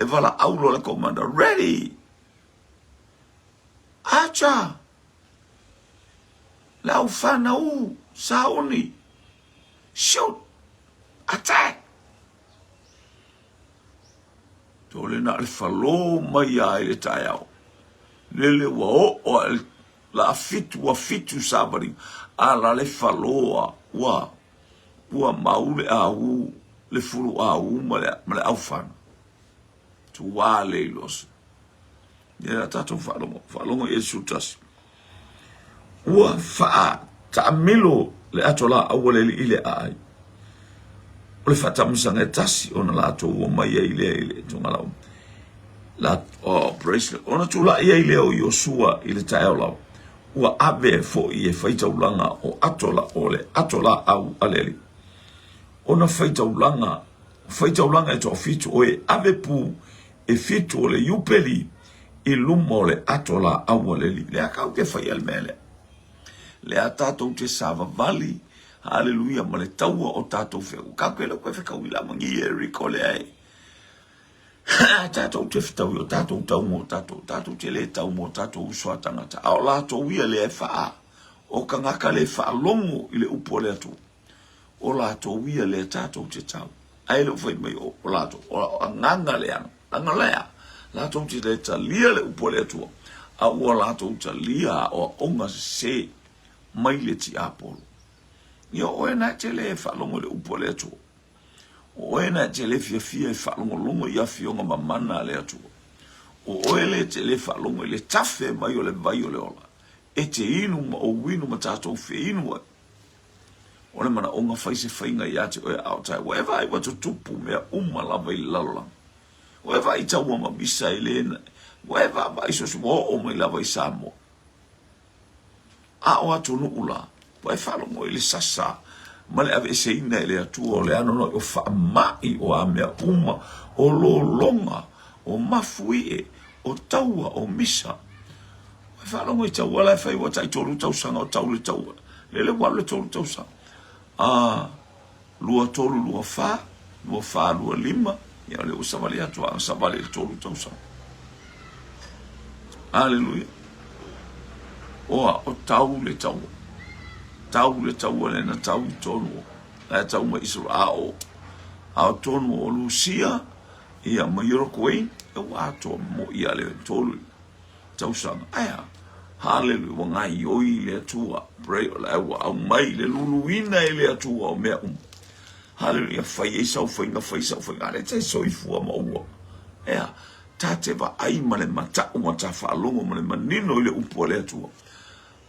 e valaau loa le commander ready acha le au whanau sauni shoot attack tole na le falo mai a i le taeao lele ua oo a le La fitu ua fitu savali ala le faloa ua ua mau le au le fulu au ma le ma le aufana tuā le iloa ia tatou faalogo faalogo i Iesu tasi ua faa taamilo le ato laau a le alii i le aai o le faatamisaga e tasi ona latou omai ai lea i le togalau la, oh, praise God. Ona tulai ai lea o Iosua i le taeao lava, ua ave foi e faitaulaga o ato la, o le ato laau a le Alii. Ona faitaulaga, faitaulaga e toafitu, o e ave pū e fitu o le Iupeli i luma o le ato laau a le Alii. Lea kau te whai al mea lea. Lea tātou te savavali, haleluia, ma le taua o tātou wheu. Ka koe le koe whekau i la mangi e riko lea e. Ā, tātou te whetau i o tātou tau mō tātou, tātou te lē tau mō tātou uso a tangata, a o lātou ia lea e whaa, o kangaka le whaalongo i le upu a le Atua, o lātou ia lea tātou te tau. Ai le whai mai o, o lātou, o, o anganga le anga, anga lea, Latou te le talia le upu a le Atua, a ua latou talia aoaoga sese mai le tiapolo. Ia o oe na e te le faalogo i le upu a le Atua. O oe na e te le fiafia e faalogologo i afioga mamana a le Atua. O oe le te le faalogo i le tafe mai o le vai o le ola, e te inu ma ou inu ma tatou feinu ai. O le manaoga fai se faiga ia te oe a o tae. Ua e vaai ua tutupu mea uma lava i le lalolagi. Ua e vaai i taua ma misa e le, ua e vaavaai so o se ua oo mai lava i Samoa. A o atunuu la, ua e faalogo i le sasa ma le aveeseina e le Atua o le anoano o faamai o a mea uma, o lologa, o mafuie, o taua, o misa. Ua e faalogo i taua la e fai ua tai 3 tausaga o tau le taua. Lele ua alu le 3 tausaga. A 23, 24, 24, 25, ia o lea ua savali atu a savali i le 3 tausaga. Aleluia. Oa, o tau le taua. Tau le taua le na tau i tonu. La e tau mai Israel. A o, a o tonu o Lusia, ia ma Uruguay, e ua atoa mo ia le tolu tausaga. Ae a? Haleluia, ua gaioi le Atua. Pray, o la ua aumai le luluina e le Atua o mea uma. Haleluia, fai ai sau faiga, fai sau faiga. A lea te soifua ma ua. Ea, ta te vaai ma le mata'u ma ta faalogo ma le manino i le upu a le Atua.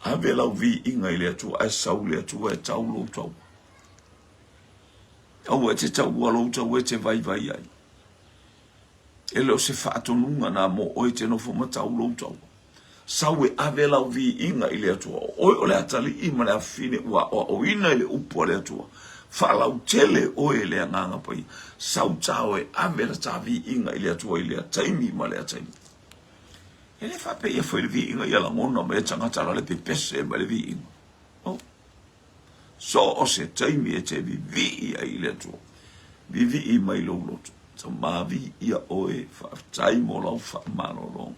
Ave lau viiga i le Atua, ae sau le Atua e tau lou taua. Aua e te taua lou taua e te vaivai ai. E le o se faatonuga na mo oe te nofo ma tau lou taua. Sau e ave lau viiga i le Atua. O oe o le atalii ma le afafine ua aoaoina i le upu a le Atua. Faalautele oe e le Agaga Paia. Sau ta oe ave la ta viiga i le Atua i lea taimi ma lea taimi. E le faapea ia fai le viiga ia lagona mai e tagata la le pepese mai le viiga. Oh. So o se taimi e te vivii ai i le Atua. Vivii mai lou loto. Tama viia oe, faafetai mo lau faamalologa.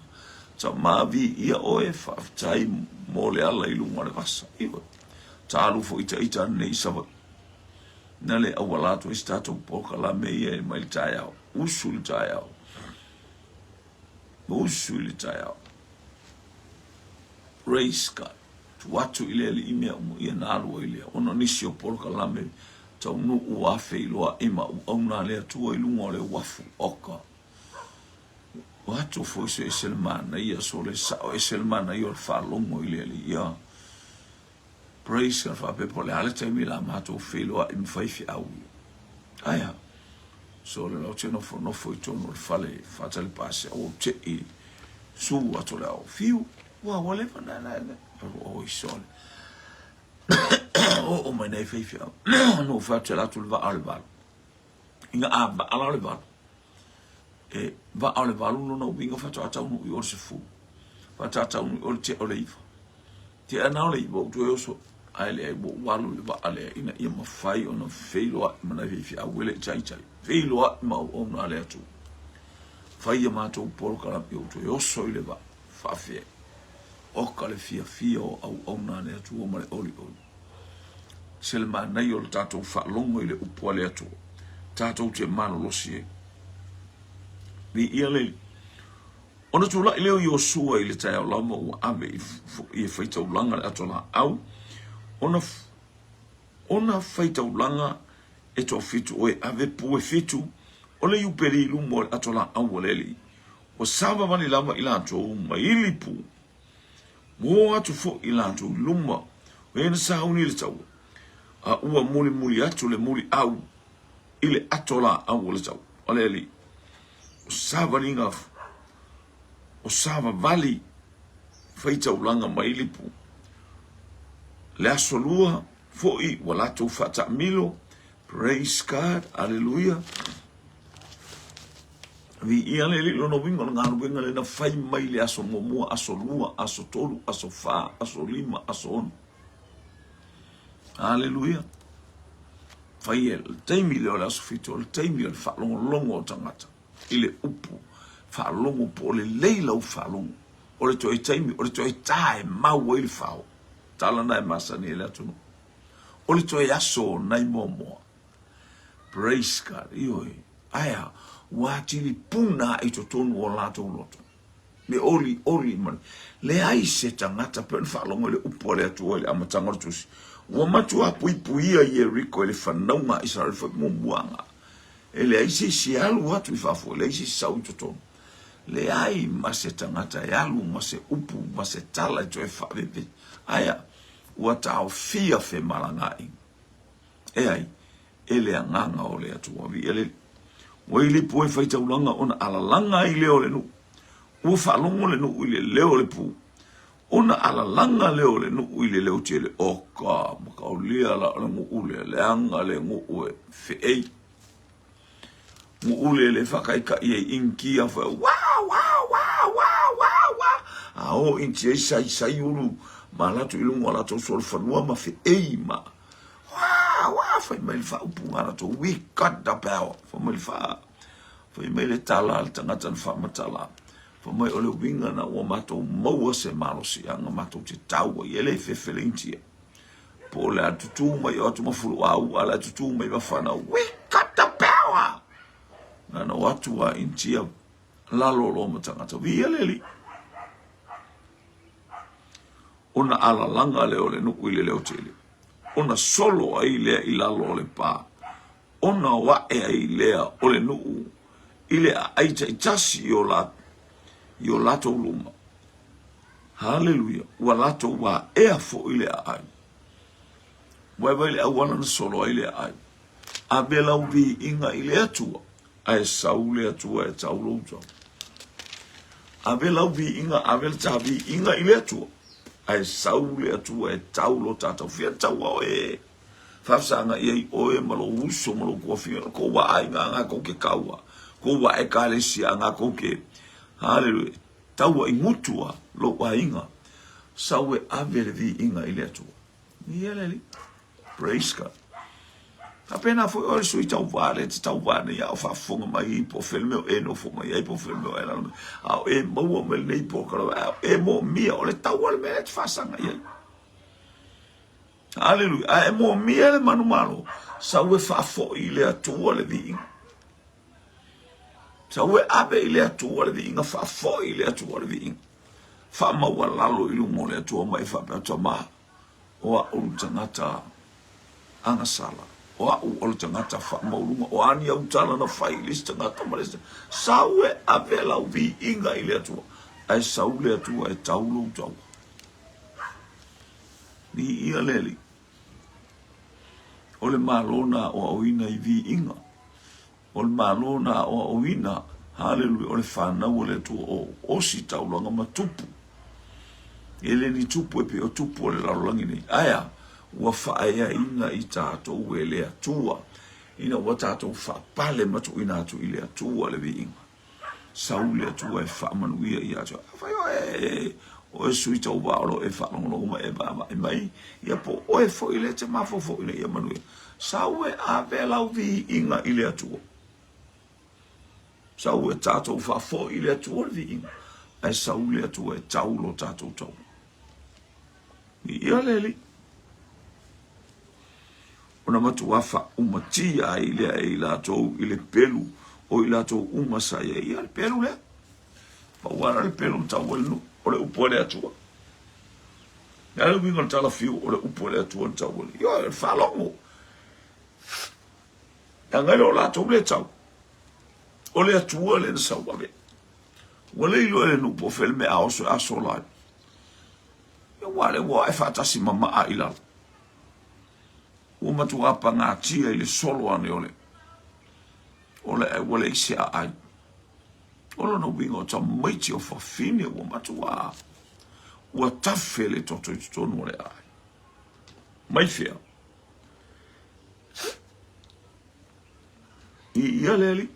Tama viia oe, faafetai mo le ala i luga o le vasa. Ioe. Ta alu foi ita ita nei i Savaii. Na le auala atu ai se tatou polokalame ia mai le taeao. Usu i le taeao. Usu i le taeao. Praise God. Tuu atu i le Alii mea uma ia na alu ai lea, ona o nisi o polokalame taunuu ua feiloai ma auauna a le Atua i luga o le uafu. Oka. Ua atu foi so ese le manaia, so le sao ese le manaia o le faalogo i le Alii. Ia. Praise God, faapea po o le a le taimi la matou feiloai ma faifeau ia. Ae a? So le lau te nofonofo i totonu o le fale faatali pasi, a ua ou tei su atu le ao. Fiu, Ua, ua leva na, na, na, oi sole. Oo mai nei faifeau. Na ou fai atu e latou le vaa o le 8. Ina a vaa la o le 8. E vaa o le 8 lona uiga faatoa taunuu i o le 10. Faatoa taunuu i o le tea o le 9. Tea na o le 9 ou toe oso. Ae leai ua ou alu i le vaa lea ina ia mafai ona feiloai ma nai faifeau e le i taitai. Feiloai ma auauna a le Atua. Fai a matou polokalame ou toe oso i le vaa. Faafeai. Oka le fiafia o auauna a le Atua ma le olioli. Se le manaia o le tatou faalogo i le upu a le Atua, tatou te malolosi ai. Viia le Alii. Ona tulai lea o Iosua i le taeao lava ua ave i e faitaulaga le ato laau, ona ona faitaulaga e toafitu o e ave pue fitu o le iupeli i luma o le ato laau a le Alii. Ua savavali lava i latou ma ili pū. Ua o atu foi i latou i luma o e na sauni i le taua, a ua mulimuli atu le muliau i le ato laau o le taua a le Alii. O savaliga, o savavali faitaulaga ma ili pū. Le aso lua foi ua latou faataamilo. Praise God, Aleluia. Viia le Alii, lona uiga o le galuega lea na fai mai le aso muamua, aso lua, aso tolu, aso fa, aso lima, aso ono. Aleluia. Fai e le taimi lea o le aso fitu, o le taimi o le faalogologo o tagata i le upu faalogo po o lelei lau faalogo. O le toe taimi, o le toe ta e mau ai le fao. Tala na e masani ai le atunuu. O le toe aso o nai muamua. Praise God. Ioe. Ae a? Ua atili puna aʻe i totonu o latou loto. Me olioli ma leai se tagata pei ona faalogo i le upu a le Atua i le amataga o le tusi. Ua matua puipuia Ieriko i le fanauga a Isaraele foi muamuaga. E leai se isi e alu atu i fafo, e leai se isi sau i totonu. Leai ma se tagata e alu ma se upu ma se tala e toe faaveve. Aea, ua taofia femalagaaiga. E ai, e le agaga o le Atua. Viia le Alii. Ua i le pua e faitaulaga ona alalaga ai lea o le nuu. Ua faalogo le nuu i le leo o le pu. Ona alalaga lea o le nuu i le leo tele. Oka, makaulia la o le nuu lea, leaga le nuu e feei. Nuu lea le faakaikai ai Initia foi, wa, wa, wa, wa, wa, wa. A o Initia i sai sai ulu ma latou i luga o latou solofanua ma feei ma Wā, wā, fai mai le faaupuga a latou, we got the power. Fai mai le wha, fai mai le tala a le tangata na whaamatala. Fai mai o le uiga na ua matou maua se malosiaga matou te tau ai, e le fefele Initia. Po o le a tutū mai o atu ma fuluau, a le a tutū mai ma whanau, we got the power! Na na o atu a Initia lalo loa ma tagata, viia le Alii. Ona alalaga lea o le nuu i le leotele, ona solo ai lea i lalo o le pa, ona o aʻe ai lea o le nuu i le aai taitasi i o, la, i o latou luma. Haleluia! Ua latou aea foi le aai. Vaivai le auala na solo ai le aai. Ave lau viiga i le Atua, ae sau le Atua e tau lou tau. Ave lau viiga, ave le ta viiga i le Atua, ae sau le Atua e tau lo tātou. Fia taua oe, faafesaga i ai oe ma lou uso ma lou tuafafine, ko ua aiga nga kou ke kaua, ko ua ekalesia nga kou ke, haleluia, taua i ngutua lou aiga, sau e ave le viiga i le Atua. Ia le Alii. Praise God. Faapena foi oe le sui tauva lea e te tauva nei a o faafofoga mai po o fea le mea o e nofo mai ai po o fea le mea o e alaala mai a o e maua mai lenei polokalame a o e moomia o le taua le mea lea e te faasaga i ai. Aleluia. A e moomia le manumalo, sau e faafoi i le Atua le viiga. Sau e ave i le Atua le viiga, faafoi i le Atua le viiga. Faamaualalo i luma o le Atua ma e faapea, Tama, o a'u le tagata agasala, o a'u o le tagata faamaualuga, o a ni au tala na fai i le isi tagata ma le isi tagata. Sau e ave lau viiga i le Atua, ae sau le Atua e tau lou taua. Viia le Alii. O le Malo na aoaoina i viiga. O le Malo na aoaoina, haleluia, o le fanau a le Atua o ositaulaga ma tupu. E le ni tupu e pei o tupu o le lalolagi nei. Ae a? Ua faaeaina i tatou e le Atua, ina ua tatou faapale ma tuuina atu i le Atua le viiga. Sau le Atua e faamanuia ia te oe. Afai oe o e sui tauva o lo o e faalogologo mai e vaavaai mai, ia po o oe foi lea e te mafaufau ina ia manuia. Sau e ave lau viiga i le Atua. Sau e tatou faafoi i le Atua le viiga, ae sau le Atua e tau lo tatou taua. Viia le Alii. Ona matuā faaumatia ai lea e i latou i le pelu o i latou uma sa i ai. Ia, le pelu lea. Pau lava le pelu na tau ai le nuu, o le upu a le Atua. Le a le uiga o le tala fiu, o le upu a le Atua na tau ai. Ia, le faalogo. Leaga e le o latou lea tau. O le Atua lea na sau ave. Ua le iloa e le nuu po o fea le mea a oso e asola ai. Ia, ua le ua ae faatasi ma maa i lalo. Ua matuā pagatia i le solo ane o le o le ua leai se aai. O lona uiga o tamaiti o fafine ua matuā ua tafe le toto i totonu o le aai. Mai fea? I ia le Alii.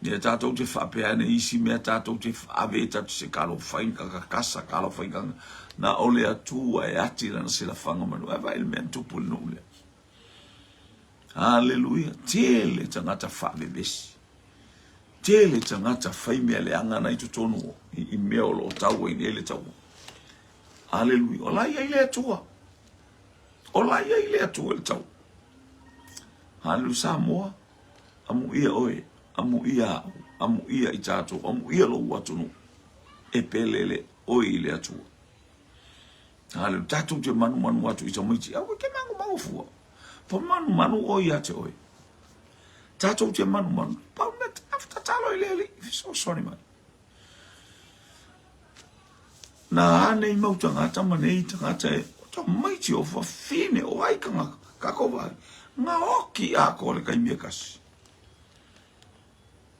Mea tatou te faapea ane isi mea tatou te ave i tatou se kalofai kakakasa kalofai kaka na o le Atua e ati lana silafaga manu ai vaai le mea na tupu i le nuu lea. Haleluia. Tele tagata faavevesi. Tele tagata fai mea leaga na i totonu o i mea o lo o tau ai nei le taua. Haleluia. O la i ai le Atua. O la i ai le Atua i le taua. Haleluia Samoa. Amuia oe, amuia au, amuia i tatou, amuia lou atunuu e pelele oe i le Atua. Haleluia. Tatou te manumanu atu i tamaiti, aua ke magomago fua. Pa manumanu oe ia te oe. Tatou te manumanu, pau mea tatalo i le Alii, fesoasoani mai. Na a nei mau tagata ma nei tagata e o tamaiti o fafine o ai kangaka kako vai nga oki atoa le taimi e kasi.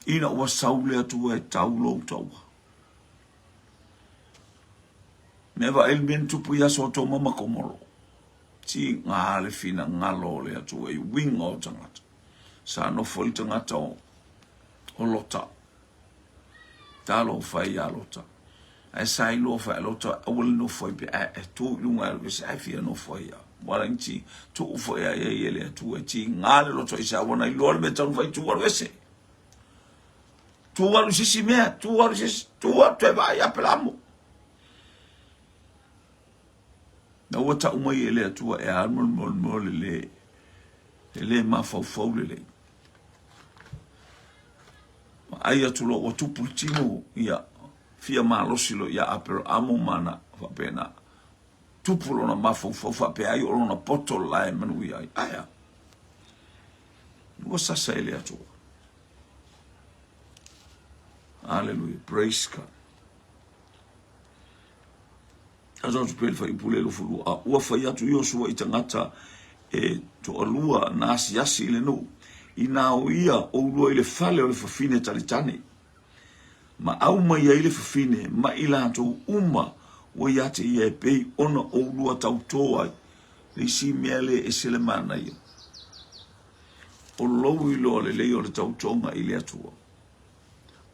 Ina ua sau le Atua e tau lou taua. Mea vaai le mea na tupu ia Sotoma ma Komoro. Tiga le finagalo o le Atua i uiga o tagata. Sa nofo i le tagata o, o Lota. Talofa ia Lota. Ae sa iloa foi a Lota aua le nofo ai pe ae e tu i luga alu ese ae fia nofo ai ia. Ua ala iti tuu foi a ia e le Atua e tiga le loto i se aua na iloa le mea tau na fai tu alu ese. Tu alu sisi mea, tu alu sisi, tu alu toe vaai Apelamo. Na ua tau mai e le Atua e a mo mo mo le le le le mafaufau lelei. Vaai atu loa ua tupu le tino, ia, fia malosi loa ia Aperaamo ma ana faapena. Tupu lona mafaufau faapea ai o lona poto la e manuia ai. Aea. Ua sasa e le Atua. Hallelujah. Praise God. Aso atu pea le fuaiupu le 22, a ua fai atu Iosua i tagata e toalua na asiasi i le nuu, inā o ia ʻolua i le fale o le fafine talitane, ma ʻau mai ai le fafine ma i latou uma ua ia te ia e pei ona ʻolua tautō ai. Le isi mea le ese le manaia, o lou iloa lelei o le tautoga i le Atua.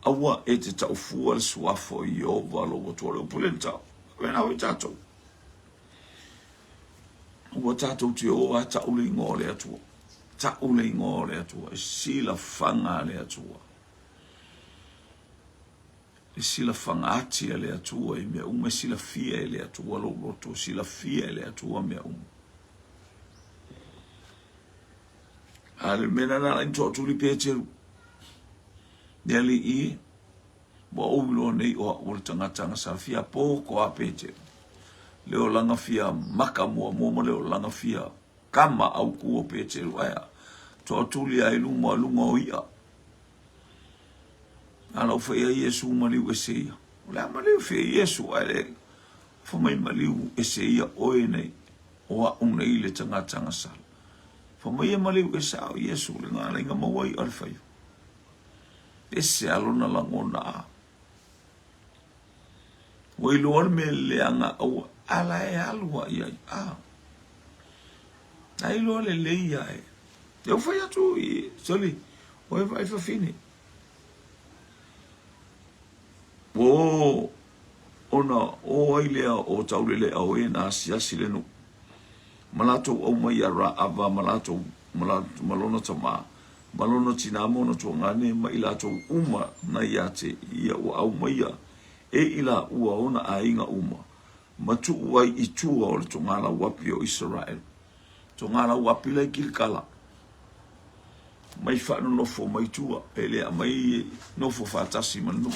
Aua e te taufua le suafa o Ieova lou Atua. O le upu lea na tau, faapena foi tatou. Ua tatou te o a tau le igoa o le Atua. Tau le igoa o le Atua. E silafaga a le Atua. E silafaga ati a le Atua i mea uma. E silafia e le Atua lou loto. E silafia e le Atua mea uma. A le mea nana ala ni toatuli Peteru. Le alii e, ua ou iloa nei o a'u o le tagata agasala fia poko a Peteru. Le olaga fia maka muamua ma le olaga fia kama auku o Peteru ae a toatuli a i luma luga o i'a. A lau fai ai Iesu maliu ese ia. O le a maliu fia Iesu ae le fa mai maliu ese ia oe nei o a'u nei le tagata agasala. Fa mai e maliu ese a o Iesu le galaiga maua i'a le faiva. Ese a lona lagona a. Ua iloa le mea leaga aua ala e alu a iai a. Na iloa lelei ia e. E u fai atu i soli o e vai fafine. O ona o ai lea o taulele'a o e na asiasi le nuu. Ma latou aumai ia Raava ma latou ma lona tama ma lona tinā ma ona tuagane ma i latou uma na ia te ia ua aumaia e i laua ona aiga uma, ma tuu ai i tua o le togalauapi o Isaraelu. Togalauapi la i Kilikala. Mai faanonofo mai tua, e le aumai nofo faatasi ma le nuu.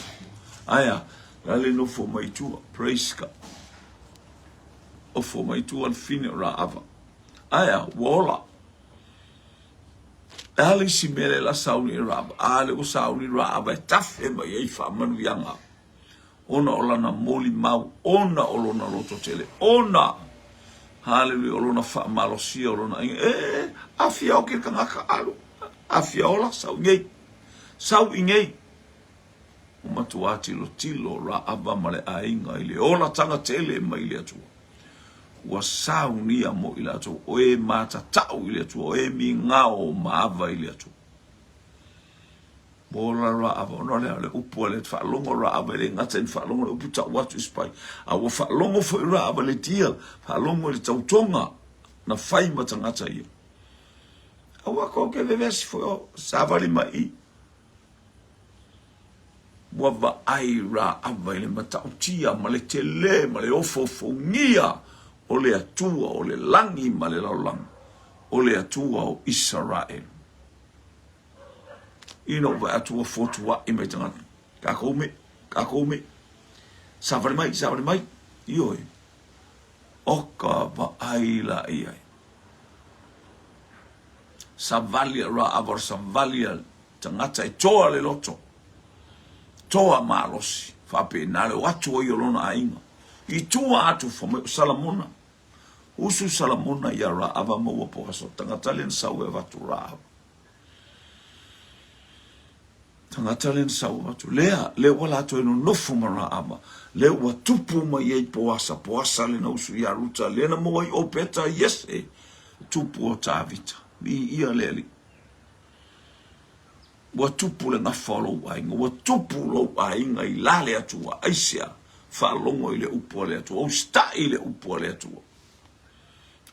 Aea, la le nofo mai tua, praise God. Ofo mai tua le fine o Raava. Aea, ua ola. E a le isi mea lea la sauni e Raava? A lea ua sauni Raava e tafe mai ai faamanuiaga ona o lana molimau, ona o lona lototele, ona, haleluia, o lona faamalosia o lona aiga. E, afia o ke tagata alu, afia ola, sau i nei, sau i nei. Ua matua tilotilo Raava ma le aiga i le olataga tele mai le Atua. Ua saunia mo i latou, o e matatau i le Atua, o e migao ma ava i le Atua. Ua ola Raava, ona o le a? O le upu a le faalogo Raava, e le gata ina faalogo le upu tau atu i spy, a ua faalogo foi Raava i le deal, faalogo i le tautoga na fai ma tagata ia. Aua kou ke vevesi foi o savali mai i. Ua vaai Raava i le matautia ma le tele ma le ofoofogia o le Atua o le lagi ma le lalolagi, o le Atua o Isaraelu. Ina ua vaai atu ua fotuaʻi mai tagata. Kākou me, kākou me. Savali mai, savali mai. Ioe. O ka vaai la i ai. Savali a Raava, savali a tagata e toa le loto. Toa malosi. Faapena le o atu ai o lona aiga. I tua atu fa mai o Salamona. Usu Salamona ia Raava ma ua poasa. Tagata le na sau e avatu Raava. Tagata lea na sau atu. Lea, lea ua latou e nonofo ma Raaba. Lea ua tupu mai ai Poasa, Poasa lea na usu ia Ruta, lea na maua ai Opeta, Iese, tupu o Tavita. Viia le Alii. Ua tupu le gafa o lou aiga, ua tupu lou aiga i la le Atua. Aisea? Faalogo i le upu a le Atua, usitai i le upu a le Atua.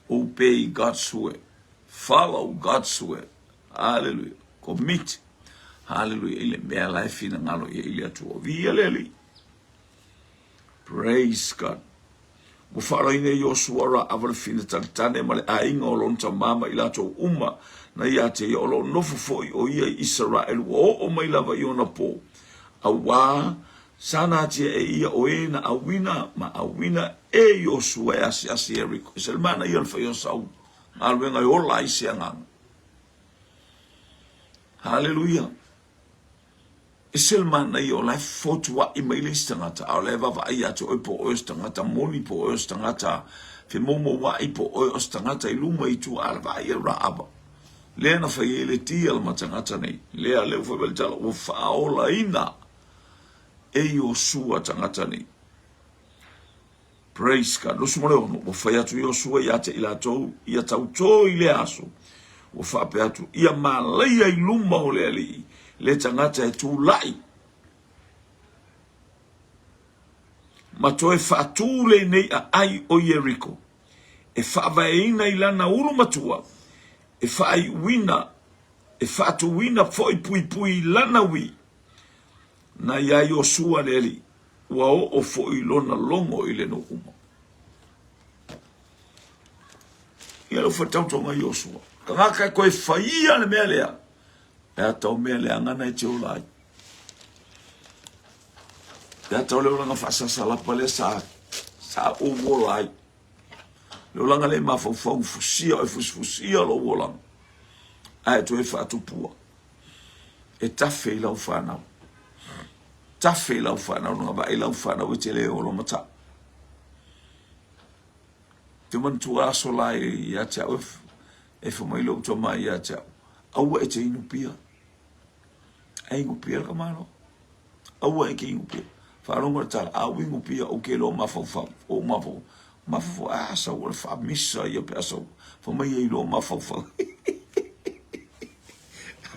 Obey God's word. Follow God's word. Hallelujah. Commit. Hallelujah. I le mea la e finagalo i ai le Atua. Viia le Alii. Praise God. Ua faaloina e Iosua Raava le fina talitane ma le aiga o lona tama ma i latou uma na ia te ia o lo o nofo foi o ia i Isaraelu ua oo mai lava i ona pō. Auā, sa natia e ia o e na auina ma auina e Iosua e asiasi Ieriko. E se le manaia o le fai o sau galuega e ola ai se agaga. Haleluia! E se le manaia o la e fotuaʻi mai le isi tagata, a o la e vaavaai ia te oe po o oe o se tagata moni, po o oe o se tagata femoumouaʻi, po o oe o se tagata i luma i tua, a le vaai ia Raaba. Lea na fai ai le deal ma tagata nei. Lea, lea ua fai mai le tala, ua faaolaina e Iosua tagata nei. Praise God. 26, ua fai atu Iosua ia te i latou, ia tautō i lea aso. Ua faapea atu, ia malaia i luma o le Alii, le tagata e tulai ma toe faatū lenei aai o Ieriko, e faavaeina i lana ulu matua, e faaiuina, e faatūina foi puipui i lana wī. Na iā Iosua le Alii, ua oo foi lona logo i le nuu uma. Ia lau faitautoga Iosua. Tagata e koe faia le mea lea, e atau mea leaga na e te ola ai. E atau le olaga faasasalapa lea sa, sa ou ola ai. Le olaga le mafaufau fusia o e fusifusia lou olaga. Ae toe faatupua. E tafe i lau whanau. Tafe i lau whanau, nunga vaai lau whanau e te le olo mata. Te manatua aso la ia te au e fa mai lou tama ia te au. Aua e te inu pia. E inu pia le kamalo. Aua e ke inu pia. Whaarongo le tala, a inu pia o ke lo mafaufau. O mafaufau. Mafaufau, a sau o le whaamisa ia pe a sau. Fa mai e lo mafaufau.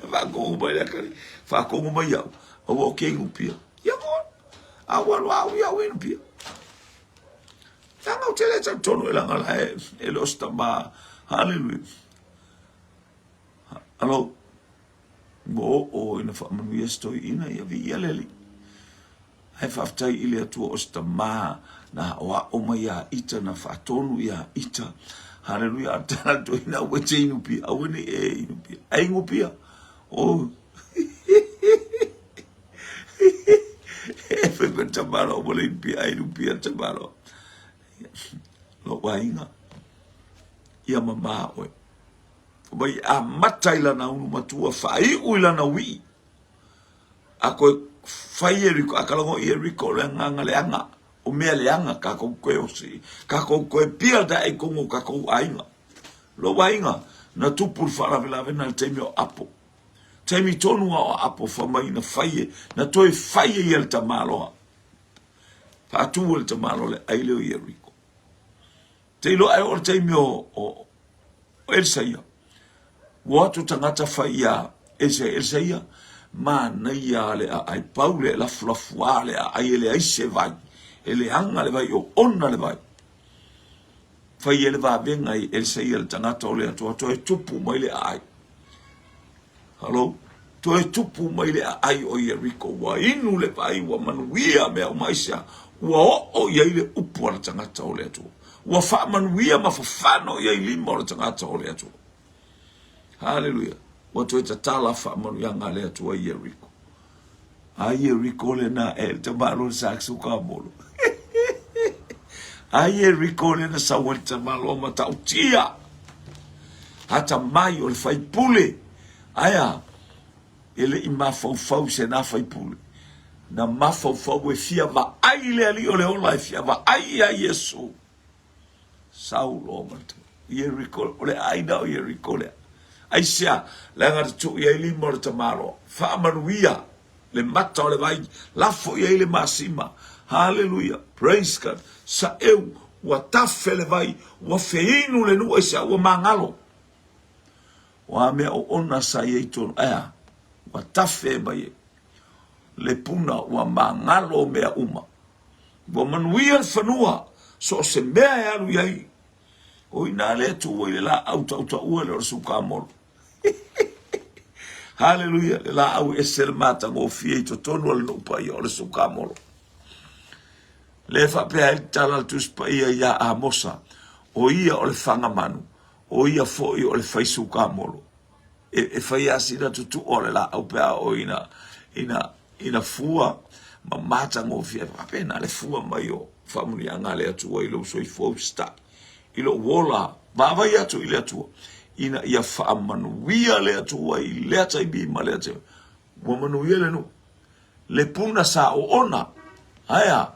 Whaakongo mai le akari. Whaakongo mai au. Aua o ke inu pia. Ia mo. Aua lo au ia inu pia. Tanga o tele tau tonu e langa la e, e le osta ma. Hallelujah. Alo. Mo o ina whaamanuia se toeaina ia viia le Alii. Ae faafetai i le Atua o se tama na aʻoaʻo mai iā ita, na faatonu iā ita. Haleluia, a tala le toeaina aua e te inu pia, aua nei e inu pia. Ai inu pia. Oh. E fai mai le tamaloa, ua le inu pia, ai inu pia le tamaloa. Lou aiga, ia mamā oe. Mai amata i lana ulu matua, faaiu i lana wii. A koe fai Ieriko, a kalago i Ieriko, o le agaga leaga, o mea leaga kakou koe osi, kakou koe pia da e kongo kakou aiga. Lou aiga, na tupu le faalavelave na le taimi o Apo. Taimi tonu a o Apo fa mai na fai e, na toe fai e ia le tamaloa. Faatu e le tamaloa le ai lea o Ieriko. Te iloa ai o le taimi o, o, o Elisaia. Ua atu tagata fai iā Elisaia, Elisaia, manaia le aai, pau le lafulafuā le aai e leai se vai, e leaga le vai, o ona le vai. Fai e le vavega i Elisaia le tagata o le Atua, toe tupu mai le aai. Hello? Toe tupu mai le aai o Ieriko, ua inu le vai, ua manuia mea uma aisea? Ua oo i ai le upu a le tagata o le Atua. Ua faamanuia ma fafano i ai lima o le tagata o le Atua. Haleluia. Ua toe tatala faamanuiaga a le Atua i Ieriko. A Ieriko lena e le tamaloa le Saxukamolo. A Ieriko lena sau ai le tamaloa matautia. Atamai o le faipule. Aia, e le i mafaufau se na faipule. Na mafaufau e fia vaai le alii o le ola, e fia vaai ia Iesu. Sau loa ma le Ieriko, o le aiga o Ieriko lea. Aisea, leaga na tuu i ai lima o le tamaloa. Faamanuia le mata o le vai, lafo i ai le masima. Haleluia, praise God. Saeu, ua tafe le vai, ua feinu le nuu, aisea, ua magalo. O a mea oona sa i ai tonu, aea, ua tafe mai ai. Le puna ua magalo mea uma. Ua manuia le fanua, so o se mea e alu i ai. O i ina lea e tuu ai le laau tautaua lea o le sukamolo. Haleluia, le laau e ese le matagofie i totonu o le nuu paia o le sukamolo. Le faapea ai le tala a le Tusi Paia ia Amosa, o ia o le fagamanu, o ia foi o le fai sukamolo. E, e fai lava sina tutu'a o le laau pe a oo ina, ina, ina fua ma matagofie. E faapena le fua mai o faamanuiaga a le Atua i lou soifua usitai, i lou ola vaavai atu i le Atua, ina ia faamanuia le Atua i lea taimi ma lea taimi. Ua manuia le nuu, le puna sa oona, aea,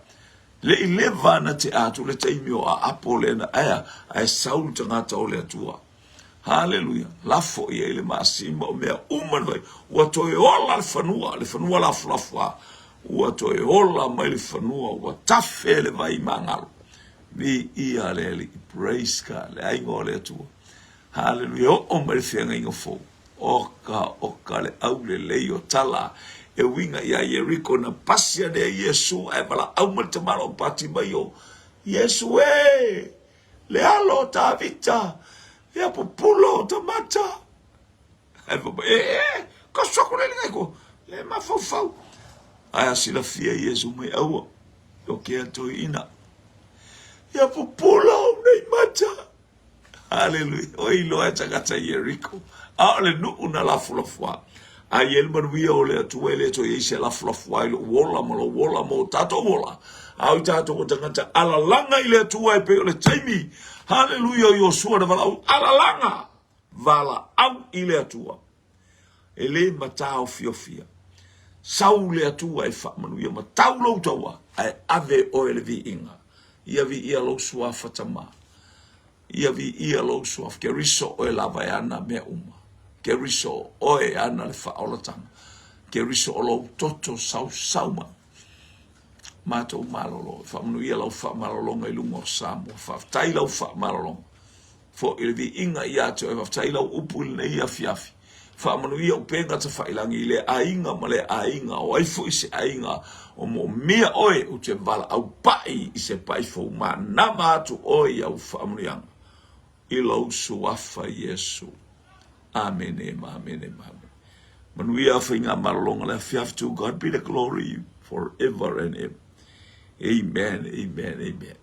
le i leva na tea atu le taimi o aapo lena, aea, ae sau le tagata o le Atua. Haleluia! Lafo i ai le masima o mea uma le vai. Ua toe ola le fanua, le fanua lafolafoa. Ua toe ola mai le fanua, ua tafe le vai magalo. Viia le Alii. Praise God. Le aiga o le Atua. Haleluia! Oo mai le feagaiga fou. Oka, oka le aulelei o tala e uiga iā Ieriko na pasi ane ai Iesu ae valaau mai le tamaloa Patimaio, Iesu e! Le alo o Tavita, ia pupula o ta mata. Ae fai mai, e, e, kaso aku le linga i ko, le mafaufau. Ae a silafia Iesu mai, aua, o ke a toeina. Ia pupula ou nei mata. Haleluia. O iloa e tagata i Ieriko. A o le nuu na lafulafuā. A i ai le manuia o le Atua e le toe i ai se lafulafuā i lou ola ma lou ola ma o tatou ola. A o i tatou o tagata alalaga i le Atua e pei o le taimi, haleluia, o Iosua na valaau, alalaga, valaau i le Atua. E le mataofiofia. Sau le Atua e faamanuia ma tau lou taua, ae ave oe le viiga. Ia viia lou suafa Tama. Ia viia lou suafa. Keriso oe lava e ana mea uma. Keriso oe e ana le faaolatanga. Keriso o lou toto sausau mai. Matou malolo. Faamanuia lau faamalologa i luga o Samoa. Faafetai lau faamalologa. Foi le viiga ia te oe. Faafetai lau upu i lenei afiafi. Faamanuia upega tafailangi i lea aiga ma lea aiga, o ai foi se aiga o moomia oe ou te valaau pai i se pai fou manama atu oe i au faamanuiaga i lou suafa Iesu. Amene ma amene ma amene. Manuia faigamalologa le afiafi to God be the glory forever and ever. Amen, amen, amen.